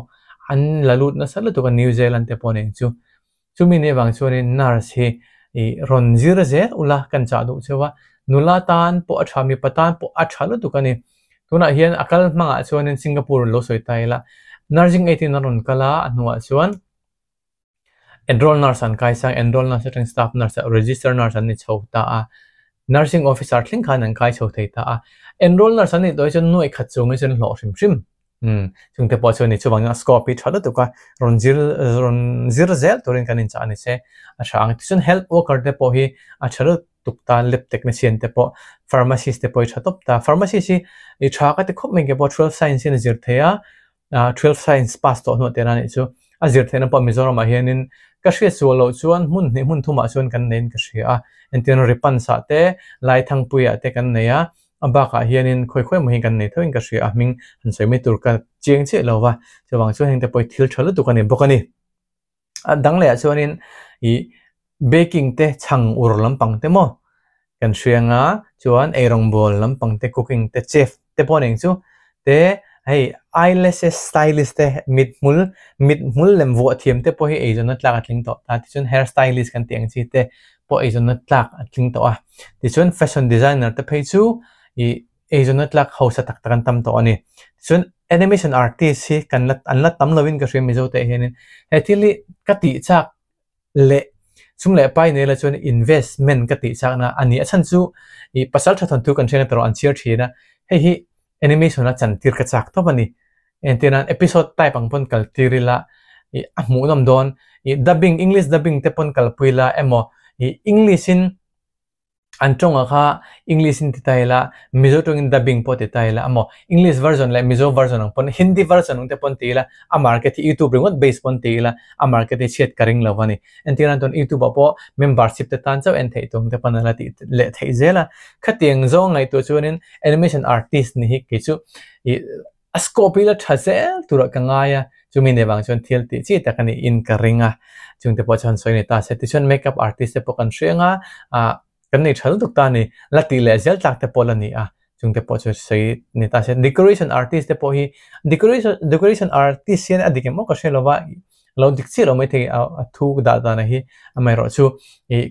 an la lut nasa lutuk a New Zealand te pawh nen chu chumi ni avang chuanin nurse hi ih rawn zir zel ula kan chah duh cheu a nula tan pawh a tha mipa tan pawh a tha lutuk a ni tunah hian a kal hmangah chuanin Singapore lo sawi ta ila nursing aid in a rawn kal a a hnuah chuan enroll nurse an kai sang enroll nurse atang staff nurse ah register nurse an ni chho ta a nursing officer thleng khan an kai chho thei ta a enroll nurse an nih tawh hi chuan nuaih khat chung hi chuan hlawh hrim hrim. Umm chungte pawh chuan ni chuvangin a scope hi tha lutuk a, rawn zir rawn zir zel turin kan inchah a ni se a tha ang. Tichuan health worker te pawh hi a tha lutuk ta, lab technician te pawh, pharmacist te pawh hi tha tawp ta. Pharmacist hi i tha ka ti khawp mai ke pawh 12 science hian a zir thei a, ah 12 science pass tawh hnuah tena nih chu a zir theihna pawh Mizoramah hianin ka hriat sual loh chuan hmun hnih hmun thumah chuan kan neiin ka hria a, entirna Ripans-ah te, Laithangpuiah te kan nei a, A bakah hianin khawi khawi emaw hi kan nei thoin ka hria a, hming han sawi mai tur ka chiang chiah lo va, chuvang chuan hengte pawh hi thil tha lutuk a ni bawk a ni. A dang lehah chuanin ih baking te chhang ur lampang te maw kan hria anga chuan eirawngbawl lampang te cooking te chef te pawh nen chu te hei eyelashes stylist te mithmul mithmul lem vuah thiam te pawh hi eizawnna tlak a tling tawh ta tichuan hair stylist kan tih ang chi te pawh eizawnna tlak a tling tawh a tichuan fashion designer te phei chu ih eizawnna tlak hausa tak tak an tam tawh a ni tichuan animation artist hi kan la an la tam lovin ka hria mizo te hianin he thil hi ka tih chak leh chung leh pai nei la chuan investment ka tih chakna a ni a chhan chu ih pasal tha thawnthu kan hriat erawh an chhiar thin a hei hi animation a chantir ka chak tawp a ni entir nan episode type ang pawn kal tir ila ih a hmuhnawm dawn ih dubbing english dubbing te pawn kalpui ila emaw ih english in an tawngah kha english in ti ta ila mizo tawngin dubbing pawh ti ta ila emaw english version leh mizo version ang pawn hindi version ang te pawn ti ila a market hi youtube ringawt base pawn ti ila a market hi chhiat ka ring lo a ni entir nan chuan youtube ah pawh membership te tan chauh en theih tur ang te pawn a la tih leh theih zel a khatiang zawng ngaihtuah chuanin animation artist ni hi kei chu ih A scope hi la tha zel turah ka ngai a, chumi nei vang chuan thil tih chi tak a niin ka ring a, chungte pawh chuan sawi ni ta se. Tichuan makeup artist te pawh kan hre ang a, ah kan nei tha lutuk ta a ni, la tih leh zel tlak te pawh la ni a, chungte pawh chu sawi ni ta se. Decoration artist te pawh hi decoration decoration artist hian a dik em aw ka hre lo va, lo dik chiah lo maithei a thu dah dan hi amaherawhchu ih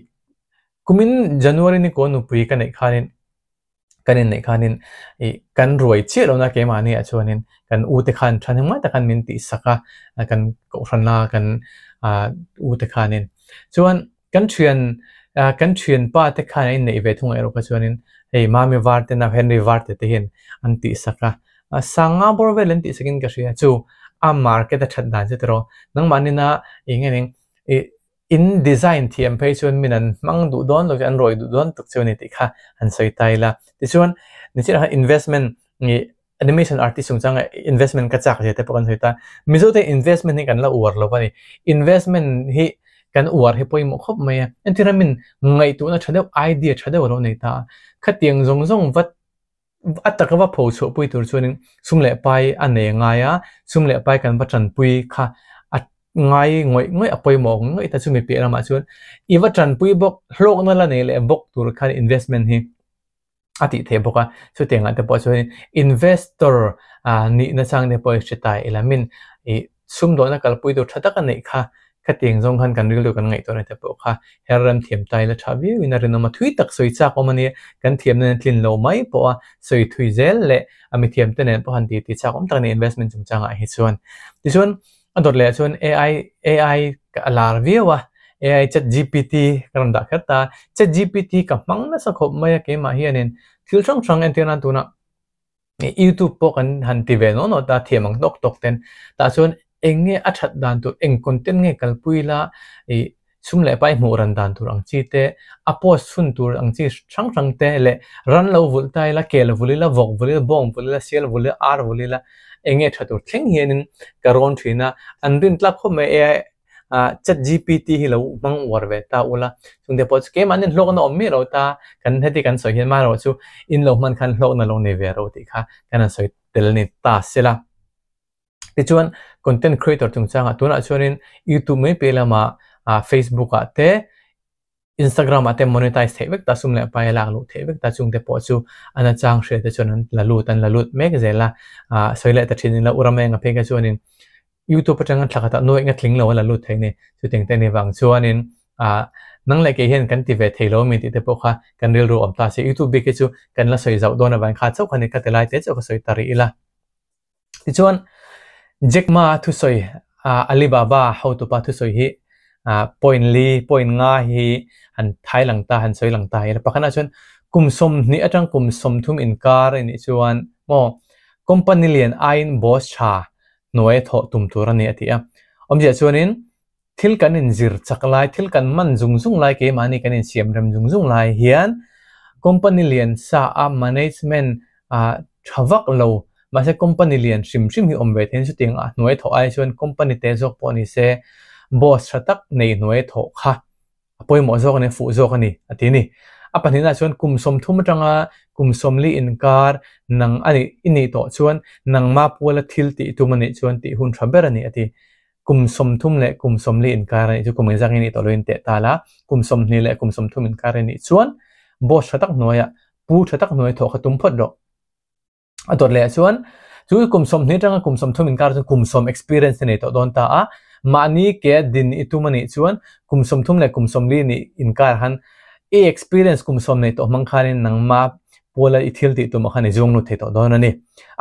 kumin January ni kaw nupui ka neih khanin. Kan inneih khanin ih kan ruai chiah lohna keimahni ah chuanin kan u te khan thahnemngai tak khan min tihsak a, kan kohhrana kan ah u te khanin. Chuan kan thian ah kan thianpa te khan an inneih ve thung erawh kha chuanin hei Mami var te na Henry var te te hian an tihsak a, sanga bawr vel an tihsakin ka hria chu a market a that dan chu tiraw nangmahnina eng nge ning ih In design thiam phei chuan min an hmang duh dawn lo chu an rawi duh dawn tuk chu a ni tih kha han sawi ta ila. Tichuan, nichina khan investment nge animation artist chungchanga investment ka chak zia te pawh kan sawi ta. Mizote investment hi kan la uar lo a ni. Investment hi kan uar hi pawimawh khawp mai a. Entir a min ngaihtuahna tha deuh, idea tha deuh a lo nei ta a. Khatiang zawng zawng vat a taka va pho chhuah pui tur chuanin sum leh pai a nei ngai a, sum leh pai kan va tanpui kha a ngai ngawih ngawih a pawimawh ang ngawih ta chumi piah lamah chuan i va tanpui bawk hlawkna la nei leh bawk tur khan investment hi a tih theih bawk a, chutiangah te pawh chuan investor ah nihna chang te pawh i hre ta ila min ih Sumdawhna kalpui tur tha tak a neih kha, khatiang zawng khan kan rilru kan ngaihtuah na te pawh kha her ram thiam ta ila tha viau in a rinawm a, thui tak sawi chak awm a nia, kan thiamna nen tlin lo mai pawh a sawi thui zel leh a mithiam te nen pawh han ti ti chak awm tak a ni investment chungchangah hi chuan. Tichuan a dawt leh ah chuan AI AI ka a lar viau a, AI chat gpt ka rawn dah kher ta a, chat gpt ka hmang nasa khawp mai a keimah hianin thil hrang hrang entir nan tunah YouTube pawh kan han ti ve nawh nawh ta thiam ang tawk tawk ten tah chuan eng nge a that dan tur eng content nge kalpui la ih sum leh pai hmuh ran dan tur ang chi te a post chhun tur ang chi hrang hrang te leh ran lo vulh ta ila kel vulh ila vawk vulh ila bawng vulh ila sial vulh ila ar vulh ila eng nge tha tur thleng hianin ka rawn thin a an rin tlak khawp mai AI ah chat gpt hi lo hmang uar ve ta ula chungte pawh chu keimahni hlawkna awm miah lo ta kan heti kan sawi hian marawh chu in lo hman khan hlawkna lo nei ve ro tih kha kan han sawi tel ni ta sela. Tichuan content creator chungchangah tunah chuanin youtube mai piah lamah ah facebook ah te Instagram ah te monetize theih vek ta sum leh pai a lak luh theih vek ta chungte pawh chu a nachang hria te chuan an la lut an la lut mek zel a, ah sawi leh ta thin ila u Ramenga phei kha chuanin YouTube atanga thla khatah nuaih nga tling lo a la lut thei ni chutiang te ni vang chuanin ah nang leh kei hian kan ti ve thei lo mi tih te pawh kha kan rilru awm ta se YouTube bik hi chu kan la sawi zauh dawn avang kha chauh kha ni ka ti lai te chauh ka sawi ta rih ila. Tichuan, Jack Ma thusawi, Alibaba hotupa thusawi hi point li, point nga hi han thai lang ta, han sawi lang ta ila. Pakhatna chuan kum 20 atang kum 30 inkar a nih chuan maw company lian aiin boss tha hnuai a thawh tum tur a ni a ti a. Awmzia chuanin thil kan inzir chak lai, thil kan man zung zung lai, keimahni kan insiam rem zung zung lai hian company lian sa a management tha vak lo, mahse company lian hrim hrim hi awm ve thei in chutiang a hnuai thawh ai chuan company te zawk pawh ni se boss tha tak nei hnuai thawh kha a pawimawh zawk a ni, a fuh zawk a ni a ti a ni. A pahnihna chuan kum 30 atanga kum 40 inkar nang a nih i nih tawh chuan nangma puala thil tih tum a nih chuan tih hun tha ber a ni a ti. Kum 30 leh kum 40 inkar a nih chu kum engzak nge nih tawh lo in teh ta la, kum 20 leh kum 30 inkar a nih chuan boss tha tak hnuaiah pu tha tak hnuai thawh kha tum phawt rawh. A dawt leh ah chuan chu kum 20 atanga kum 30 inkar chuan kum 10 experience a nei tawh dawn ta a, mahni ke a din i tum a nih chuan kum 30 leh kum 40 nih inkar khan i experience kum 10 nei tawh hmang khanin nangma puala i thil tih tumah khan i zuang lut thei tawh dawn a ni.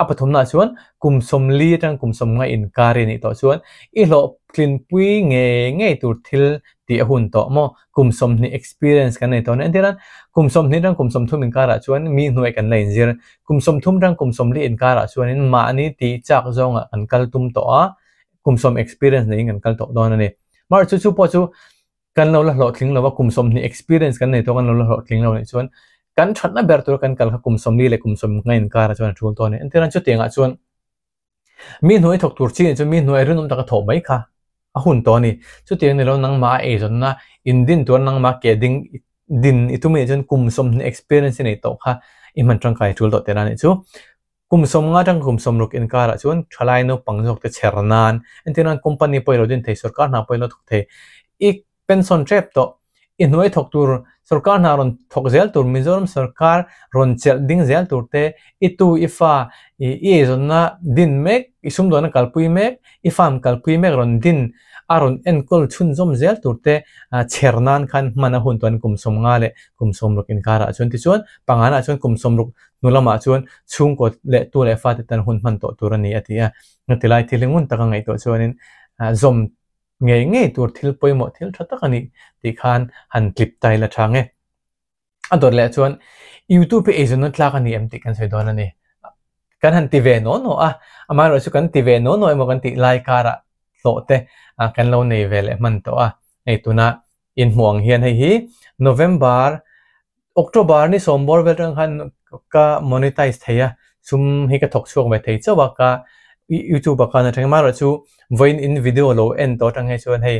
A pathumnaah chuan kum 40 atanga kum 50 inkar i nih tawh chuan i hlawhtlinpui ngei ngei tur thil tih a hun tawh maw? Kum 20 experience kan nei tawh a ni. Entirnan, kum 20 atang kum 30 inkarah chuan mi hnuai kan la inzir. Kum 30 atang kum 40 inkarah chuanin mahni tih chak zawngah kan kal tum tawh a, kum 10 experience neiin kan kal tawh dawn a ni. Mahse chu chu pawh chu kan lo la hlawhtling lo a, kum 20 experience kan nei tawh kan lo la hlawhtling lo nih chuan kan thatna ber tur kan kal kha kum 40 leh kum 50 inkarah chuan a tul tawh a ni. Entirnan chutiangah chuan Mi hnuai thawk tur chi nih chu mi hnuai rinawm taka thawh mai kha a hun tawh a ni. Chutiang ni lo nangmah a eizawnna in din tur nangmah ke ding din i tum nih chuan kum 20 experience i nei tawh kha i hman tangkai tul tawh teh na nih chu. Kum 50 atanga kum 60 inkarah chuan thalai naupang zawk te chher nan entir nan company pawh i lo din thei, sorkar hna pawh i lo thawk thei. I pension tep tawh. I hnuai thawk tur sorkar hna rawn thawk zel tur, Mizoram sorkar rawn chelh ding zel tur te, i tu, i fa, i eizawnna din mek, i sumdawnna kalpui mek, i farm kalpui mek rawn din a rawn enkawl chhunzawm zel tur te chher nan khan hman a hun tuan kum 50 leh kum 60 inkarah chuan tichuan panganah chuan kum 60 hnu lamah chuan chhungkaw leh tu leh fate tan hun hman tawh tur a ni a ti a. Tilai thil hi ngun taka ngaihtuah chuanin zawm ngei ngei tur thil pawimawh thil tha tak a nih tih khan han tlip ta ila tha nge. A dawt leh chuan YouTube hi eizawnna tlak a ni em tih kan sawi dawn a ni. Kan han ti ve naw naw a, amaherawhchu chu kan ti ve naw naw emaw kan tih lai karah hlawh te kan lo nei ve leh hman tawh a. Hei tuna inhmuh ang hian hei hi November, October ni sawmbawr vel atang khan ka monetize thei a, sum hi ka thawk chhuak ve thei chauh a ka YouTube ah khan atang amaherawhchu vawiin in video lo en tawh atang hi chuan hei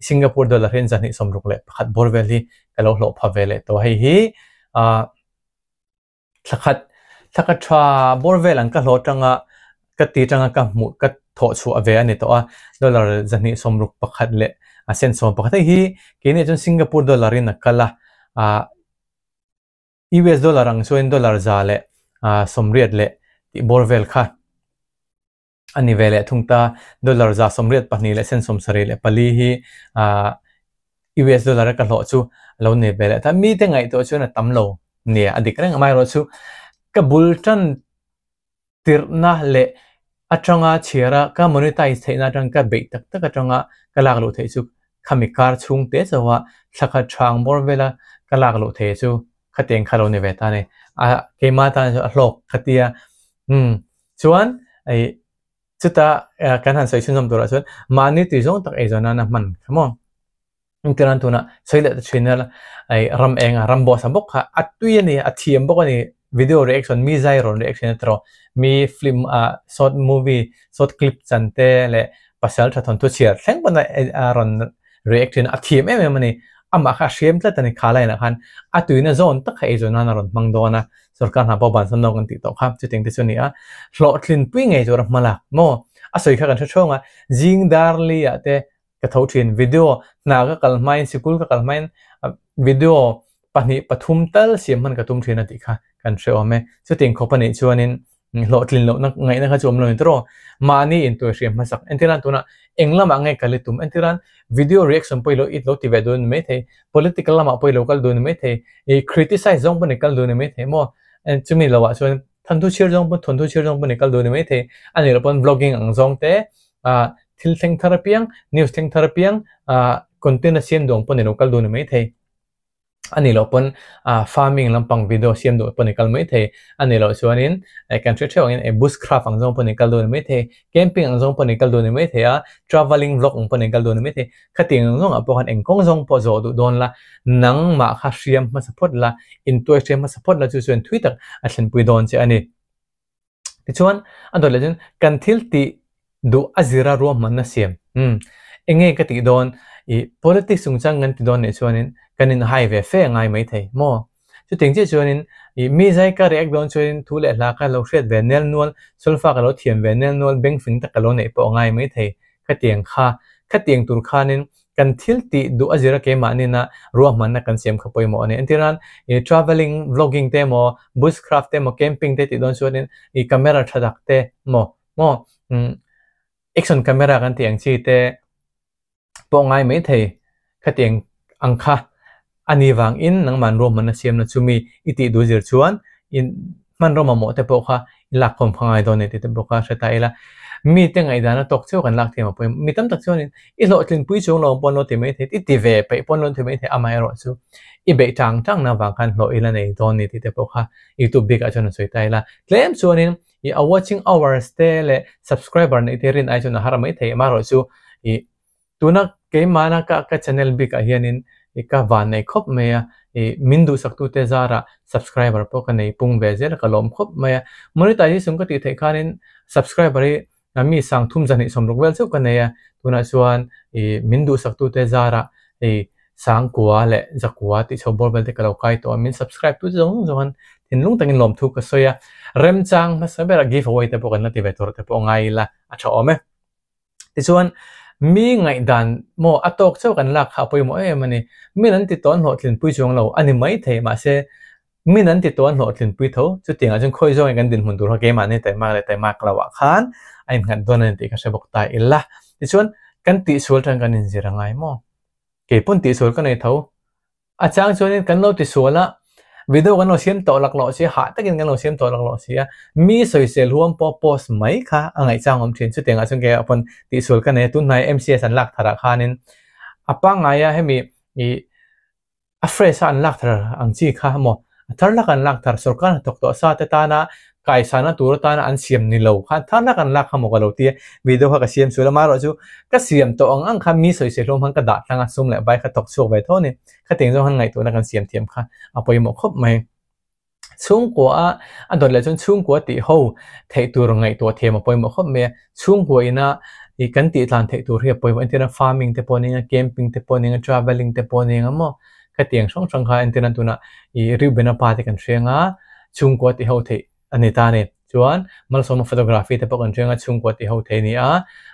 Singapore dollar hian 261 bawr vel hi ka lo hlawh pha ve leh tawh hei hi ah thlakhat thlakhat tha bawr vel ang ka hlawh atanga ka ti atanga ka hmuh ka thawh chhuah ve a ni tawh a dollar 261 leh a sen 11 hei hi keini chuan Singapore dollar in a kal a ah US dollar ang chuan dollar za leh ah 80 leh tih bawr vel kha a ni ve leh thung ta. Dollar 182 leh sen 74 hi ah US dollar a ka hlawh chu a lo nei ve leh ta. Mite ngaihtuah chuan a tam lo nia a dik reng amaherawhchu ka bul tan tirhna leh atanga chhiara ka monetize theihna atang ka beih tak tak atanga ka lak loh theih chu khami kar chhung te chauha thlakhat thang bawr vela ka lak loh theih chu khatiang kha lo ni ve ta a ni. A keimah tan chuan a hlawk khatia umm Chuan ei chuta kan han sawi chhunzawm turah chuan mahni tui zawng tak ei zawn nana hman kha maw. Engtiran tunah sawi leh ta thin ila ei ram eng a ram boss a bawk kha a tui a ni a thiam bawk a ni video reaction mi zai rawn reaction a tawh mi film ah short movie short clip chan te leh pasal tha thawnthu chhiar thleng pawn a rawn react thin a thiam em em a ni amah kha a hriam tlat a ni kha line ah khan a tuina zawn tak kha ei zawn nana rawn hmang dawn a. Sorkar hna pawh ban sawn lo kan tih tawh kha chutiang te chu a ni a, hlawhtlin pui ngei tur a hma lak maw? A sawi kha kan hre ṭhawng a, zing dar li ah te ka tho ṭhin, video hna ka kal hmain sikul ka kal hmain video pahnih pathum tal siam hman ka tum ṭhin a tih kha kan hre awm e. Chutiang khawp a nih chuanin hlawhtlin lohna ngaihna kha chu awm lo ni tawh, mahni intuai hriam hmasak entir nan tunah eng lamah nge kal i tum entir nan video reaction pawh i lo it lo ti ve dawn ni maithei, political lamah pawh i lo kal dawn ni maithei, I criticize zawng pawh ni kal duh ni maithei maw? Chumi lo ah chuan thawnthu chhiar zawng pawn thawnthu chhiar zawng pawh ni kal duh ni maithei. A nih loh pawn vlogging ang zawng te ah thil thleng thar apiang, news thleng thar apiang ah content a siam duh ang pawh ni lo kal duh ni maithei. A nih loh pawn ah farming lampang video siam duh pawh ni kal maithei. A nih loh chuanin kan hre theuh angin bushcraft ang zawng pawh ni kal duh ni maithei. Camping ang zawng pawh ni kal duh ni maithei a, travelling vlog ang pawh ni kal duh ni maithei. Khatiang ang zawngah pawh khan eng kawng zawng pawh zawh duh dawn la, nangmah kha hriam hmasa phawt la, intuai hriam hmasa phawt la chu chuan thui tak a thlenpui dawn che a ni. Tichuan, a dawt leh chuan kan thil tih duh a zira ruahmanna siam, umm, eng nge ka tih dawn, ih, politics chungchang kan ti dawn nih chuanin kan inhai ve fe a ngai maithei maw? Chutiang chiah chuanin ih mi zai ka react dawn chuanin thu leh hla ka lo hriat ve nel nual, solfa ka lo thiam ve nel nual, bengfing tak ka lo neih pawh a ngai maithei. Khatiang kha, khatiang tur khanin kan thil tih duh a zira keimahnin a ruahmanna kan siam kha pawimawh a ni. Entirnan ih travelling vlogging te emaw, bushcraft te emaw, camping te tih dawn chuanin ih camera tha tak te maw maw umm action camera kan tih ang chi te, pawh ngai mai thei khatiang ang kha a ni vangin nangman ruahmanna siamna chumi i tih duh zir chuan i hmanraw mamawh te pawh kha i lakkhawm kha ngai dawn a ni tih te pawh kha hre ta ila. Mite ngaihdan a tawk cheu kan lak thiam a pawimawh. Mi tam tak chuanin i hlawhtlinpui chung lo pawn lo ti mai thei, i ti ve peih pawn lo ti mai thei amaherawh chu i beih tang tang na vang khan hlawh i la nei dawn a ni tih te pawh kha YouTube bikah chuan a sawi ta ila. Tlem chuanin I a watching hours te leh subscriber neih te rin ai chuan a har mai thei amaherawh chu i tuna keimahna ka ka channel bik ah hianin i ka van nei khawp mai a i min duhsak tu te zarah subscriber pawh ka nei pung ve zel a ka lawm khawp mai a monetization ka tih theih khanin subscriber hi mi sang thum zahnih sawmruk vel chauh ka nei a tunah chuan i min duhsak tu te zarah i Sangkua leh Zakua tih chho bawr vel te ka lo kai tawh a, min subscribe tu te zawng zawng an thinlung takin lawmthu ka sawi a, remchang hmasa berah give away te pawh kan la ti ve tur te pawh ngai ila a tha awm e. Tichuan Mi ngaihdan maw a tawk chauh kan lak kha a pawimawh em em a ni. Min an ti tawn hlawhtlinpui chuang lo a ni maithei mahse min an ti tawn hlawhtlinpui tho. Chutiangah chuan khawi zawngin kan dinhmun tur kha keimahni taimak leh taimak lo ah khan a innghat dawn a ni tih ka hre bawk ta ila. Tichuan kan tihsual tan kan inzir a ngai maw? Keipawn tihsual ka nei tho. A chang chuanin kan lo tisual a, video kan lo siam tawh laklawh si a, hah takin kan lo siam tawh laklawh si a, mi sawisel huam pawh post mai kha a ngaihchang awm thin. Chutiangah chuan kei ah pawn tihsual ka nei a, tunhnai MCS an lak tharah khanin a pangngaia hemi ih a fresh a an lak thar ang chi kha maw, a thar lak an lak thar sorkar hnathawk tawh sa te tana kaisana tur atana an siam ni lo khan thar lak an lak kha maw ka lo ti a, video kha ka siam sual a, amaherawh chu ka siam tawh ang ang kha mi sawisel hlawm khan ka dah tlang a, sum leh vai kha thawk chhuak ve tho a ni. Khatiang zawng khan ngaihtuahna kan siam thiam kha a pawimawh khawp mai. Chhungkua a a dawt leh chuan chhungkua tih ho theih tur ngaihtuah thiam a pawimawh khawp mai a, chhungkua ina ih kan tih tlan theih tur hi a pawimawh entirna farming te pawh a nia, camping te pawh a nia, travelling te pawh a nia maw khatiang hrang hrang kha entirna tunah ih Reuben-a pa te kan hriang a, chhungkua tih ho theih a ni ta a ni. Chuan Malsawma photography te pawh kan hriang a, chhungkua tih ho thei a ni a,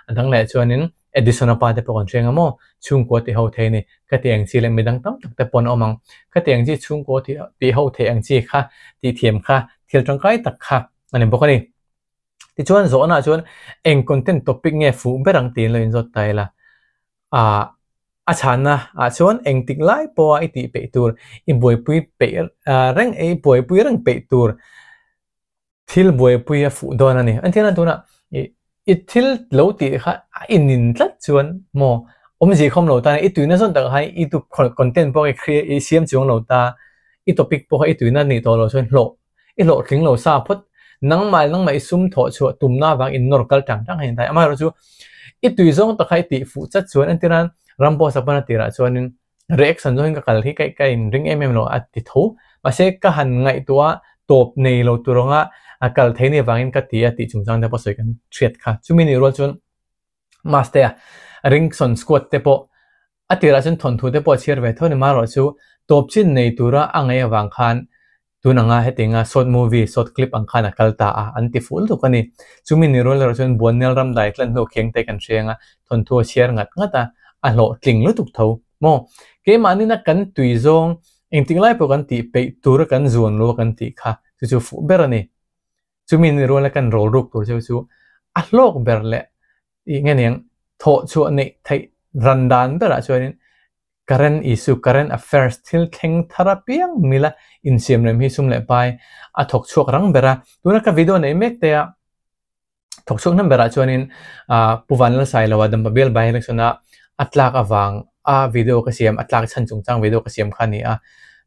a dang leh chuanin Edison-a pa te pawh kan hriang a maw, chhungkua tih ho thei a ni. Khati ang chi leh midang tam tak te pawh an awm ang. Khati ang chi chhungkua tih tih ho thei ang chi kha tih thiam kha thil tangkai tak kha a ni bawk a ni. Tichuan zawhnaah chuan eng content topic nge fuh ber ang tiin lo inzawt ta ila. Ah A chhanna ah chuan engtik lai pawha i tih peih tur, i buaipui peih reng, i buaipui reng peih tur thil buaipui a fuh dawn a ni. Engtin a tunah i thil lo tih kha a inin tlat chuan maw awmzia khawm lo ta, i tuina zawn takah khan i content pawh i create i siam chuang lo ta, i topic pawh kha i tuina nih tawh loh chuan hlawh i hlawhtling lo sa phawt, nangmah leh nangmah i sum thawh chhuah tumna avang in nawr kal tang tang hian amaherawh chu i tui zawng tak kha i tih fuh chat chuan entir nan ram pawh sak pawn a tirah chuanin reaction zawngin ka kal hi ka ka in ring em em lo a ti tho mahse ka han ngaihtuah a tawp nei lo tur anga a kal thei ni avangin ka ti a tih chungchang te pawh sawi kan hriat kha chumi nih rual chuan Mastea Ringson squad te pawh a tirah chuan thawnthu te pawh a chhiar ve tho a ni marawh chu tawp chin nei tura a ngaih avang khan Tun anga hetianga short movie, short clip ang khan a kal ta a, an ti fuh lutuk a ni. Chumi ni rual erawh chuan Buannel ram dai tlan hnu kheng te kan hreng a, thawnthu a chhiar ngat ngat a, a hlawhtling lutuk tho. Maw? Keimahnin a kan tui zawng, engtik lai pawh kan tih peih tura kan zuan lo a kan tih kha chu chu fuh ber a ni. Chumi ni ruala kan rawl ruk tur chu chu a hlawk ber leh ih nge niang thawh chhuah neih theih ran dan berah chuanin Current issue, current affairs thil thleng thar apiang mila insiamrem hi sum leh pai a thawk chhuak rang ber a. Tuna ka video neih mek te a thawk chhuak hnem berah chuanin Pu Vanlalsailoa Dampa Bial by election a a tlak avang a video ka siam, a tlak chhan chungchang video ka siam kha a ni a.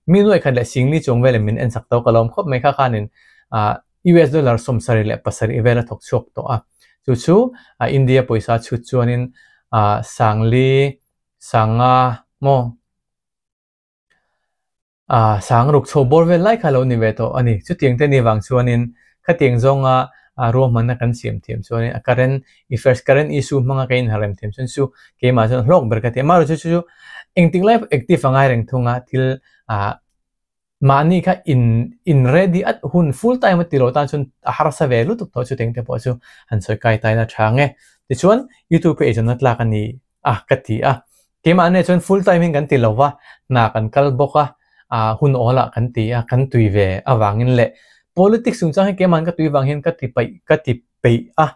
Mi nuaih khat leh singli chuang velin min en sak tawh ka lawm khawp mai kha khanin US dollar 77 vel a thawk chhuak tawh a. Chu chu India pawisa chhut chuanin sangli Sanga maw? Ah, sang ruk chho bawr vel lai kha lo ni ve tawh a ni. Chutiang te ni vang chuanin khatiang zawnga ruahmanna kan siam thiam chuanin a current affairs, current issue hmanga ka inharem thiam chuan chu keimah chuan hlawk ber ka ti a. Amaherawhchu chu chu engtik lai active a ngai reng thung a, thil ah Mahni kha in in ready at hun full time a ti lo tan chuan a harsa ve lutuk tawh chuteng te pawh chu han sawi kai tai la tha ang e. Tichuan YouTube hi eizawnna tlak a ni a ka ti a. Keimah nia chuan full time in kan ti lo va, hna kan kal bawk a, ah hun awl ah kan ti a, kan tui ve avangin leh politics chungchang hi keimah ka tui vang hian ka ti paih ka ti peih a.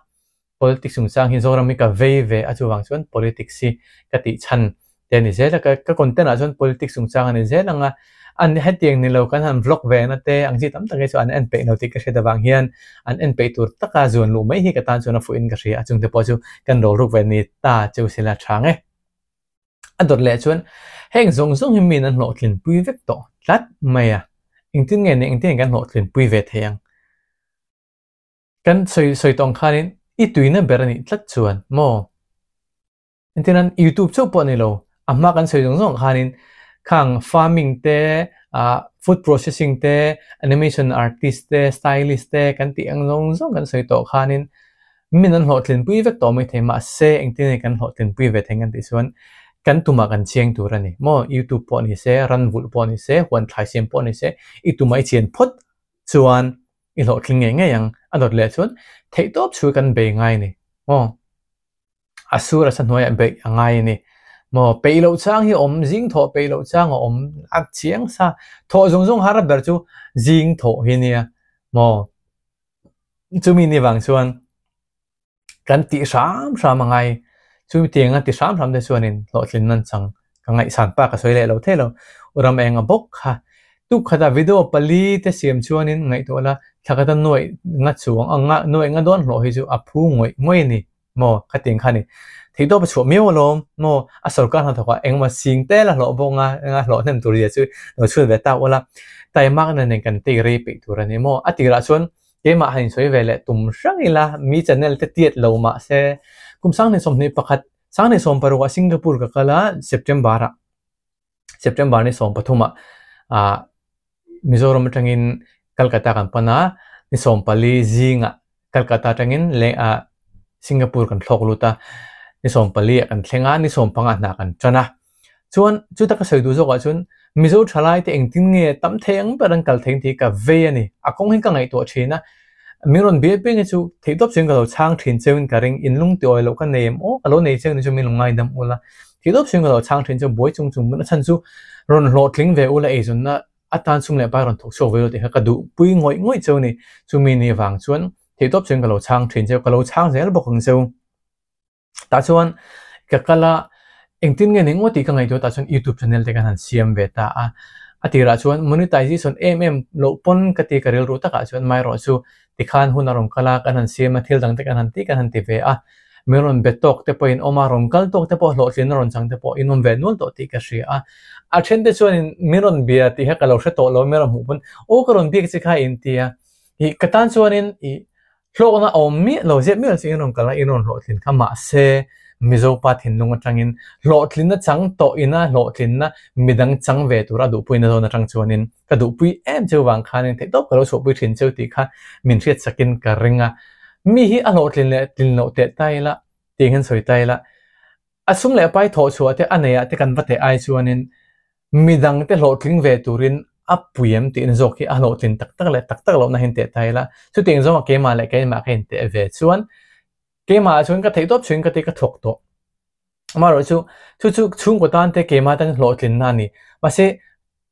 Politics chungchang hi Zoram hi ka vei ve a chuvang chuan politics hi ka tih chhan te a ni zel a, ka content ah chuan politics chungchang a ni zel ang a, an hetiang ni lo kan han vlog ve na te ang chi tam tak hi chu an en peih lo tih ka hriat avang hian an en peih tur taka zuan luh mai hi ka tan chuan a fuh in ka hria a, chungte pawh chu kan rawl ruk ve ni ta cheu sila tha nge. A dawt leh chuan heng zawng zawng hi min an hlawhtlin pui vek tawh tlat mai a, engtin nge ni engtin nge kan hlawhtlin pui ve thei ang? Kan sawi sawi tawng khanin i tuina ber a nih tlat chuan maw? Entirnan YouTube chauh pawh a ni lo, a hma kan sawi zawng zawng khanin khang farming te, ah food processing te, animation artist te, stylist te kan tih ang zawng zawng kan sawi tawh khanin min an hlawhtlinpui vek tawh maithei mahse engtin nge kan hlawhtlinpui ve thei kan tih chuan kan tumah kan chiang tur a ni maw? YouTube pawh ni se, ran vulh pawh ni se, huan thlai siam pawh ni se i tumah i chian phawt chuan I hlawhtling ngei ngei ang, a dawt leh chuan theihtawp chhui kan bei ngai a ni. Aw. A sur a sa hnuaiah beih a ngai a ni. Maw, peih loh chang hi a awm, zing thawh peih loh chang a awm, a chiang sa. Thawh zawng zawng har ber chu zing thawh hi nia. Maw, chumi ni vang chuan kan tih hram hram a ngai. Chumi tianga ti hram hram te chuanin hlawhtlin nan chang ka ngaihsan pa ka sawi leh lo thei lo. U ram enga bawk kha tuk khatah video pali te siam chuanin ngaihtuah la thla khata nuaih nga chuang anga nuaih nga dawn hlawh hi chu a phu ngawih ngawih a ni. Maw khatiang kha ni. Theihtawp a chhuah miau alawm. Maw a sorkar hnathawkah engemaw sing tel a hlawh bawk anga hlawh hnem tur zia chu lo chhun ve tak ula. Taimak na nen kan take rei peih tur a ni maw. A tirah chuan keimah han insawi ve leh tum hrang ila mi channel te tiat lo mah se kum 2021 2016 ah Singapore ka kal a September ah September ni 13 ah ah Mizoram atangin Calcutta kan pan a ni 14 zingah Calcutta atangin leh ah Singapore kan thlawk lut a ni 14 ah kan thleng a ni 15 ah hna kan tan a chuan chuta ka sawi duh zawkah chuan Mizo thalai te engtin nge tam thei ang ber an kal thei ang tih ka vei a ni a kawng hi ka ngaihtuah thin a min rawn bial piang hi chu theihtawp chuan ka lo chhang thin cheuin ka ring inlung ti awih loh ka nei em aw ka lo nei cheu ni chu min lo ngaidam ula theihtawp chuan ka lo chhang thin cheu buai chung chung a chhan chu rawn hlawhtling ve ula eizawnna atan sum leh pai rawn thawk chhuak ve ula tih kha ka duh pui ngawih ngawih cheu a ni chumi ni vang chuan theihtawp chuan ka lo chhang thin cheu ka lo chhang zel bawk ang cheu. Tah chuan ka kal a, engtin nge ni ngawt tih ka ngaihtuah tah chuan youtube channel te kan han siam ve ta a. A tirah chuan monetization em em loh pawn ka ti ka rilru takah chuan amaherawh chu tikhan hun a rawn kal a, kan han siam a, thil dang te kan han ti kan han ti ve a. Min rawn be tawk te pawhin awm a, rawn kal tawk te pawh hlawhtlin a rawn chang te pawh in awm ve nual tawh tih ka hria a. A then te chuanin min rawn bia tih kha ka lo hre tawh lo, min rawn hmuh pawn aw ka rawn biak che kha in ti a. Ih ka tan chuanin ih Hlawkna a awm miah lo zet miah lo chu in rawn kal a, in rawn hlawhtlin kha mahse Mizo pa thinlung atangin hlawhtlinna chang tawh ina hlawhtlinna midang chang ve tura duhpuina zawn atang chuanin ka duhpui em cheu vang khanin theihtawp ka lo chhuahpui thin cheu tih kha min hriatsakin ka ring a. Mi hi a hlawhtlin leh tlin loh teh ta ila tih hian sawi ta ila a sum leh pai thawh chhuah te a neih ah te kan va teh ai chuanin Midang te hlawhtling ve turin a pui em tihna zawk hi a hlawhtlin tak tak leh tak tak lohna hi in teh ta ila. Chutiang zawngah keimah leh keimah ka inteh ve chuan keimah ah chuan ka theih tawp chhuin ka ti ka thawk tawh. Amaherawh chu chu chu chhungkaw tan te keimah tan hlawhtlinna a ni. Mahse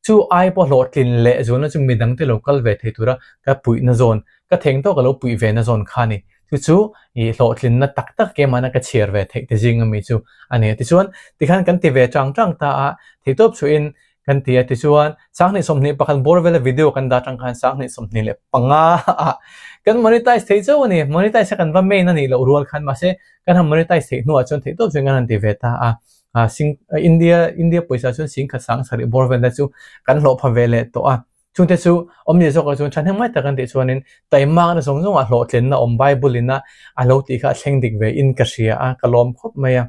chu ai pawh hlawhtlin leh zualna chu midang te lo kal ve thei tura ka puihna zawn, ka theng tawk a lo puih ve na zawn kha a ni. Chu chu i hlawhtlinna tak tak keimahna ka chhiar ve theih te zing ami chu a ni a. Tichuan, tikhan kan ti ve chang chang ta a, theihtawp chhuahin kan ti a. Tichuan, 2021 bawr vela video kan dah atang khan 2025 ah kan monetize thei chauh a ni. Monetize kha kan va main a nih loh rual khan mahse kan han monetize theih hnuah chuan theihtawp chuan kan han ti ve ta a. India India pawisa chuan singkhat 7000 bawr vel te chu kan hlawh pha ve leh tawh a. Chungte chu awmzia zawkah chuan thahnem ngai tak an tih chuanin taimakna zawng zawngah hlawhtlinna awm Bible ina a lo tih kha a thleng dik ve in ka hria a, ka lawm khawp mai a.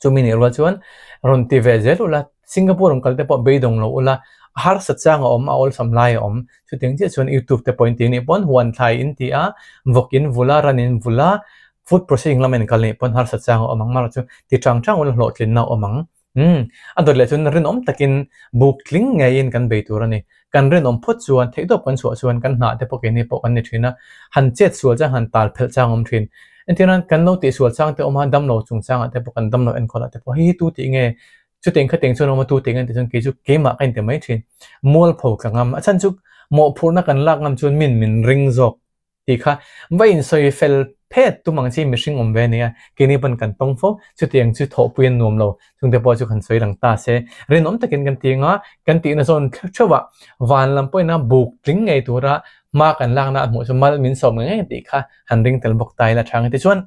Chumi nih rual chuan rawn ti ve zel ula, Singapore rawn kal te pawh beidawng lo ula, a harsat chang a awm, a awlsam lai a awm. Chutiang chiah chuan YouTube te pawh in ti nih pawn huan thlai in ti a, vawk in vul a, ran in vul a, food processing lama in kal nih pawn harsat chang a awm ang, marawh chu ti chang chang ula hlawhtlinna a awm ang. Umm, a dawt leh chuan rinawm takin buk tling ngeiin kan bei tur a ni. Kan rinawm phawt chuan theihtawp kan chhuah chuan kan hnah te pawh keini pawh kan ni thin a, han chet sual chang han tal phelh chang awm thin. Entirnan kan lo tih sual chang te awm a, damlo chung changah te pawh kan damlo enkawl ah te pawh hei hi tu tih nge, chutiang khatiang chuan awm a tu tih nge tih chuan kei chu keimah ka inti mai thin. Mualpho ka ngam, a chhan chu mawhphurhna kan lak ngam chuan min min ring zawk. Tih kha va insawi fel phet tum ang chi mihring awm ve ania, keini pawn kan tawng fo, chutiang chu thawhpui an nuam lo, chungte pawh chu kan sawi lang ta se, rinawm takin kan ti anga kan tihna zawn theuh ah van lam pawhin a buk tling ngei tura hma kan lakna a hmuh chu mal min sawm ngei ngei tih kha han ring tel bawk ta ila tha ang tichuan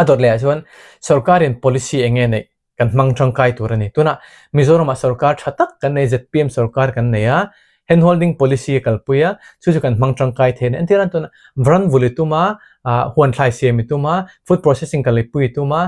a dawt leh ah chuan sorkarin policy eng nge neih kan hmang tangkai tur a ni. Tunah Mizoramah sorkar tha tak kan nei, zpm sorkar kan nei a, hand holding policy a kalpui a, chu chu kan hmang tangkai thei a ni. Entir an tunah ran vul i tum a, huan thlai siam i tum a, food processing kal i pui i tum a,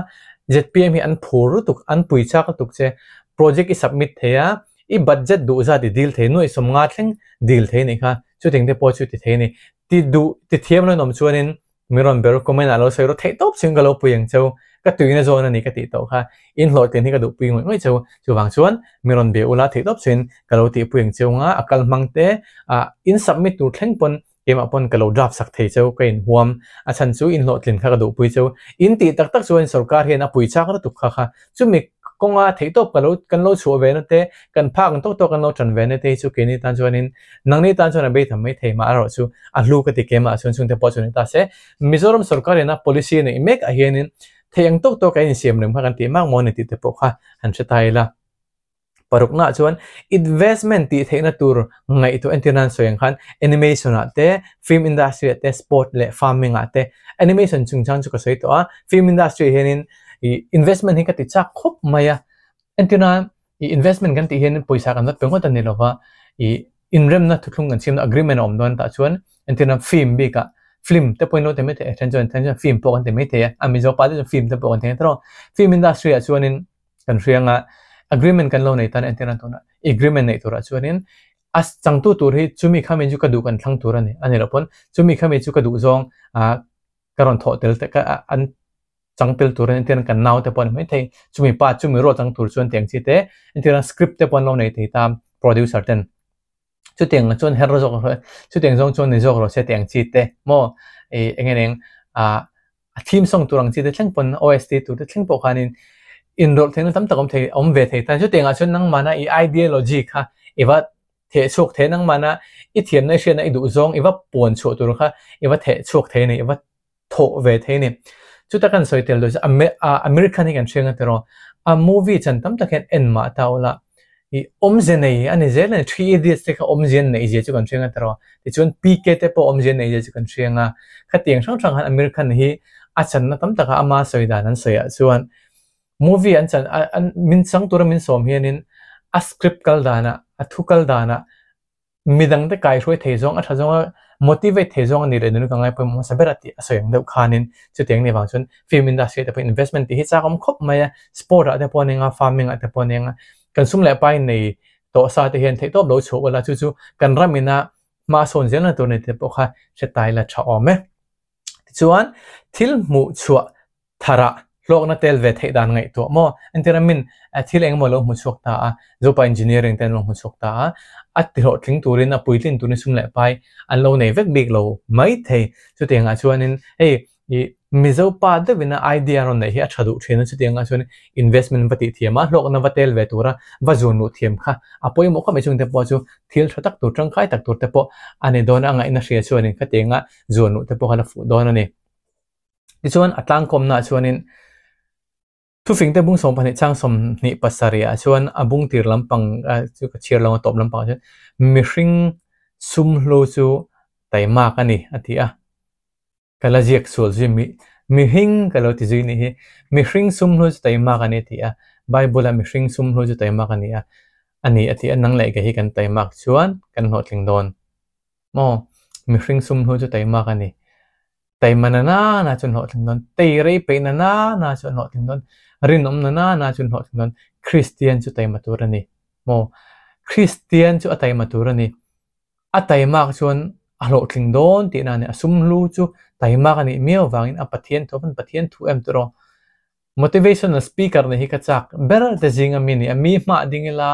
zpm hi an phur lutuk, an pui chak lutuk che, project i submit thei a, i budget duh zat i dil thei, nuaih 50 thleng dil thei a nih kha, chutiang te pawh chu ti thei a ni. Ti duh, ti thiam lo in awm chuanin Mi rawn ber comment ah lo sawi rawh theih tawp chhung ka lo pui ang cheu, ka tuina zawn a ni ka tih tawh kha, in hlawhtlin hi ka duh pui ngawih ngawih cheu, chuvang chuan mi rawn be ula theih tawp chhuin ka lo tih pui ang cheu nga, a kal hmang te ah in submit tur thleng pawn Keimah pawn ka lo draft sak thei cheu ka inhuam a chhan chu inhlawhtlin kha ka duhpui cheu. In tih tak tak chuan sorkar hian a pui chak lutuk kha kha chumi kawnga theihtawp ka lo kan lo chhuah ve na te kan phak ang tawk tawk kan lo tan ve na te hi chu keini tan chuanin nangni tan chuan a bei tham mai thei mah erawh chu a hlu ka ti keimah chuan chungte pawh chu ni ta se Mizoram sorkar ina policy neih mek ah hianin thei ang tawk tawk a insiam rem kha kan tih mak maw ni tih te pawh kha han hre ta ila. Parukna chuan investment tih theihna tur ngaihtuah entir nan sawi ang khan animation ah te, film industry ah te, sport leh farming ah te. Animation chungchang chu ka sawi tawh a, film industry ah hianin ih investment hi ka ti chak khawp mai a. Entir nan ih investment kan tih hian pawisa kan vat pe ngawt a ni lova, ih inremna thuthlung kan siamna agreement a awm dawn tah chuan entir nan film bikah film te pawhin lo ti mai thei a, then chuan then chuan film pawh kan ti mai thei a, a Mizo pa te chuan film te pawh kan ti ang tawh. Film industry ah chuanin Kan hriang a, agreement kan lo nei tan entir a tuna agreement neih turah chuanin a changtu tur hi chumi khami chu ka duh kan thlang tur a ni a ni loh pawn chumi khami chu ka duh zawng ah ka rawn thawh tel te ka an chang tel tur a ni entir kan nau te pawh a ni maithei chumi pa chumi rual chang tur chuan tiang chi te entir a script te pawh an lo nei thei ta producer ten chutiang chuan her zawk chutiang zawng chuan ni zawk rawh se tiang chi te maw ih eng nge eng ah A theme song tur ang chi te thleng pawn OST tur te thleng pawh khanin inrawlh theihna tam tak awm thei awm ve thei tan. Chutiangah chuan nangmahna i ideology kha i va theh chhuak thei a, nangmahna i thiamna i hriatna i duh zawng i va puan chhuah tur kha i va theh chhuak thei a ni, i va thawh ve thei a ni. Chuta kan sawi tel dawn chu American hi kan hriat nga tiraw, a movie chan tam tak hian en mah ta ula I awmze nei a ni zel a ni, Three Idiots te kha awmze an neih zia chu kan hriang a tiraw? Tichuan PK te pawh awmze an neih zia chu kan hriang a. Khatiang hrang hrang khan Amir Khan hi a channa tam taka ama sawi dan an sawiah chuan movie an chan an min chang tura min sawm hianin a script kal danah a thu kal danah Midang te kaihruai thei zawng a tha zawng a motivate thei zawng a ni leh nun ka ngai pawimawh hmasa ber a tih a sawi ang deuh khanin chutiang ni vang chuan film industry te pawh investment tih hi chak awm khawp mai a, sport ah te pawh a nia farming ah te pawh a nia kan sum leh pai nei tawh sa te hian theihtawp lo chhuah ula chu chu kan ram ina hma sawn zel na tur ni te pawh kha hre tai la tha awm e. Tichuan thil hmuh chhuah Tharah hlawkna tel ve theih dan ngaihtuah maw? Entir a min thil engemaw lo hmu chhuak ta a, Zopa Engineering te an lo hmu chhuak ta a, a ti hlawhtling turin a puitlin turin sum leh pai an lo nei vek bik lo mai thei. Chutiangah chuanin hei ih Mizopa deuhin a idea rawn neih hi a tha duh thin a, chutiangah chuan investment va tih thiam a, hlawkna va tel ve tura va zun luh thiam kha a pawimawh khawp mai. Chungte pawh chu thil tha tak tur tangkai tak tur te pawh a ni dawn a, ngaihna hria chuanin khatianga zuan luh te pawh kha la fuh dawn a ni. Tichuan a tlangkawmnaah chuanin thufingte bung 12 chang 27 ah chuan a bung tir lampang chu ka chhiar lo a tawp lampangah chuan mihring sumhlu chu taimak a ni a ti a. Ka la ziak sual zui mi mihring ka lo ti zui nih hi mihring sumhlu chu taimak a ni a ti a. Bible a mihring sumhlu chu taimak a ni a a ni a ti a nang leh kei hi kan taimak chuan kan hlawhtling dawn maw mihring sumhlu chu taimak a ni. Taima na na na chu an hlawhtling dawn, tei rei peih na na na chu an hlawhtling dawn, rinawm na na na chu an hlawhtling dawn. Kristian chu taima tur a ni maw? Kristian chu a taima tur a ni. A taimak chuan a hlawhtling dawn tihna a ni. A sumhlu chu taimak a nih miau vangin a Pathian thu a van Pathian thu em tawh rawh. Motivational speaker nih hi ka chak ber te zinga mi nih a, mi hmah ding ila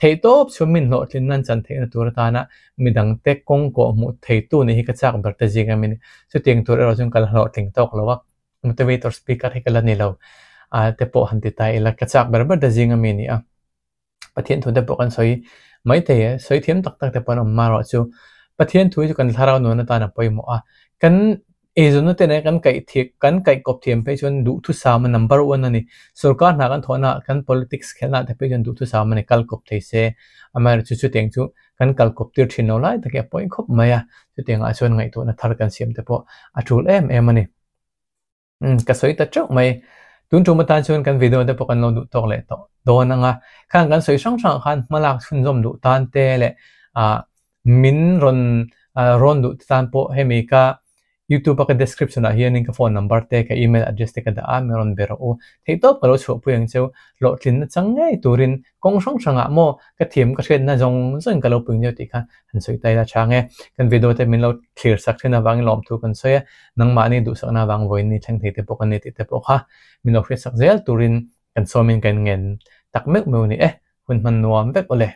theihtawp chhun min hlawhtlin nan chan theihna tur atana midangte kawng kawh hmuh theitu nih hi ka chak ber te zinga mi nih. Chutiang tur erawh chuan ka la hlawhtling tawk lo a, motivator speaker hi ka la ni lo te pawh han ti ta ila ka chak ber ber te zinga mi nih a. Pathian thu te pawh kan sawi mai thei e, sawi thiam tak tak te pawh an awm marawh chu Pathian thu hi chu kan thlarau nuan atan a pawimawh a, kan eizawnna te nen kan kaih thiam kan kaih kawp thiam phei chuan duhthusam a number one a ni. Sorkar hna kan thawhna ah kan politics khelhna ah te phei chuan duhthusam a ni kal kawp thei se, amaherawhchu chutiang chu kan kal kawp tir thin lo lai tak hi a pawi khawp mai a, chutiang ah chuan ngaihtuahna thar kan siam te pawh a tul em em a ni. Umm ka sawi ta teuh mai. Tun tum atan chuan kan video te pawh kan lo duh tawk leh tawh dawn ang a. Khang kan sawi hrang hrang ah khan hmalak chhunzawm duh tan te leh ah min rawn rawn duh te tan pawh hemi ka youtube a ka description ah hianin ka phone number te ka email address te ka dah a min rawn be rawh u. Theihtawp ka lo chhuahpui ang cheu hlawhtlinna chang ngei turin kawng hrang hrang ah maw ka thiam ka hriatna zawng zawng in ka lo pui neu tih kha han sawi ta ila chang e. Kan video te min lo thlir sak thin avangin lawmthu kan sawi a, nangmahni duhsakna avang vawiin ni thleng thei te pawh kan ni tih te pawh kha min lo hriatsak zel turin kan sawmin kan ngen tak meuh meuh a ni e. Hun hman nuam vek awle.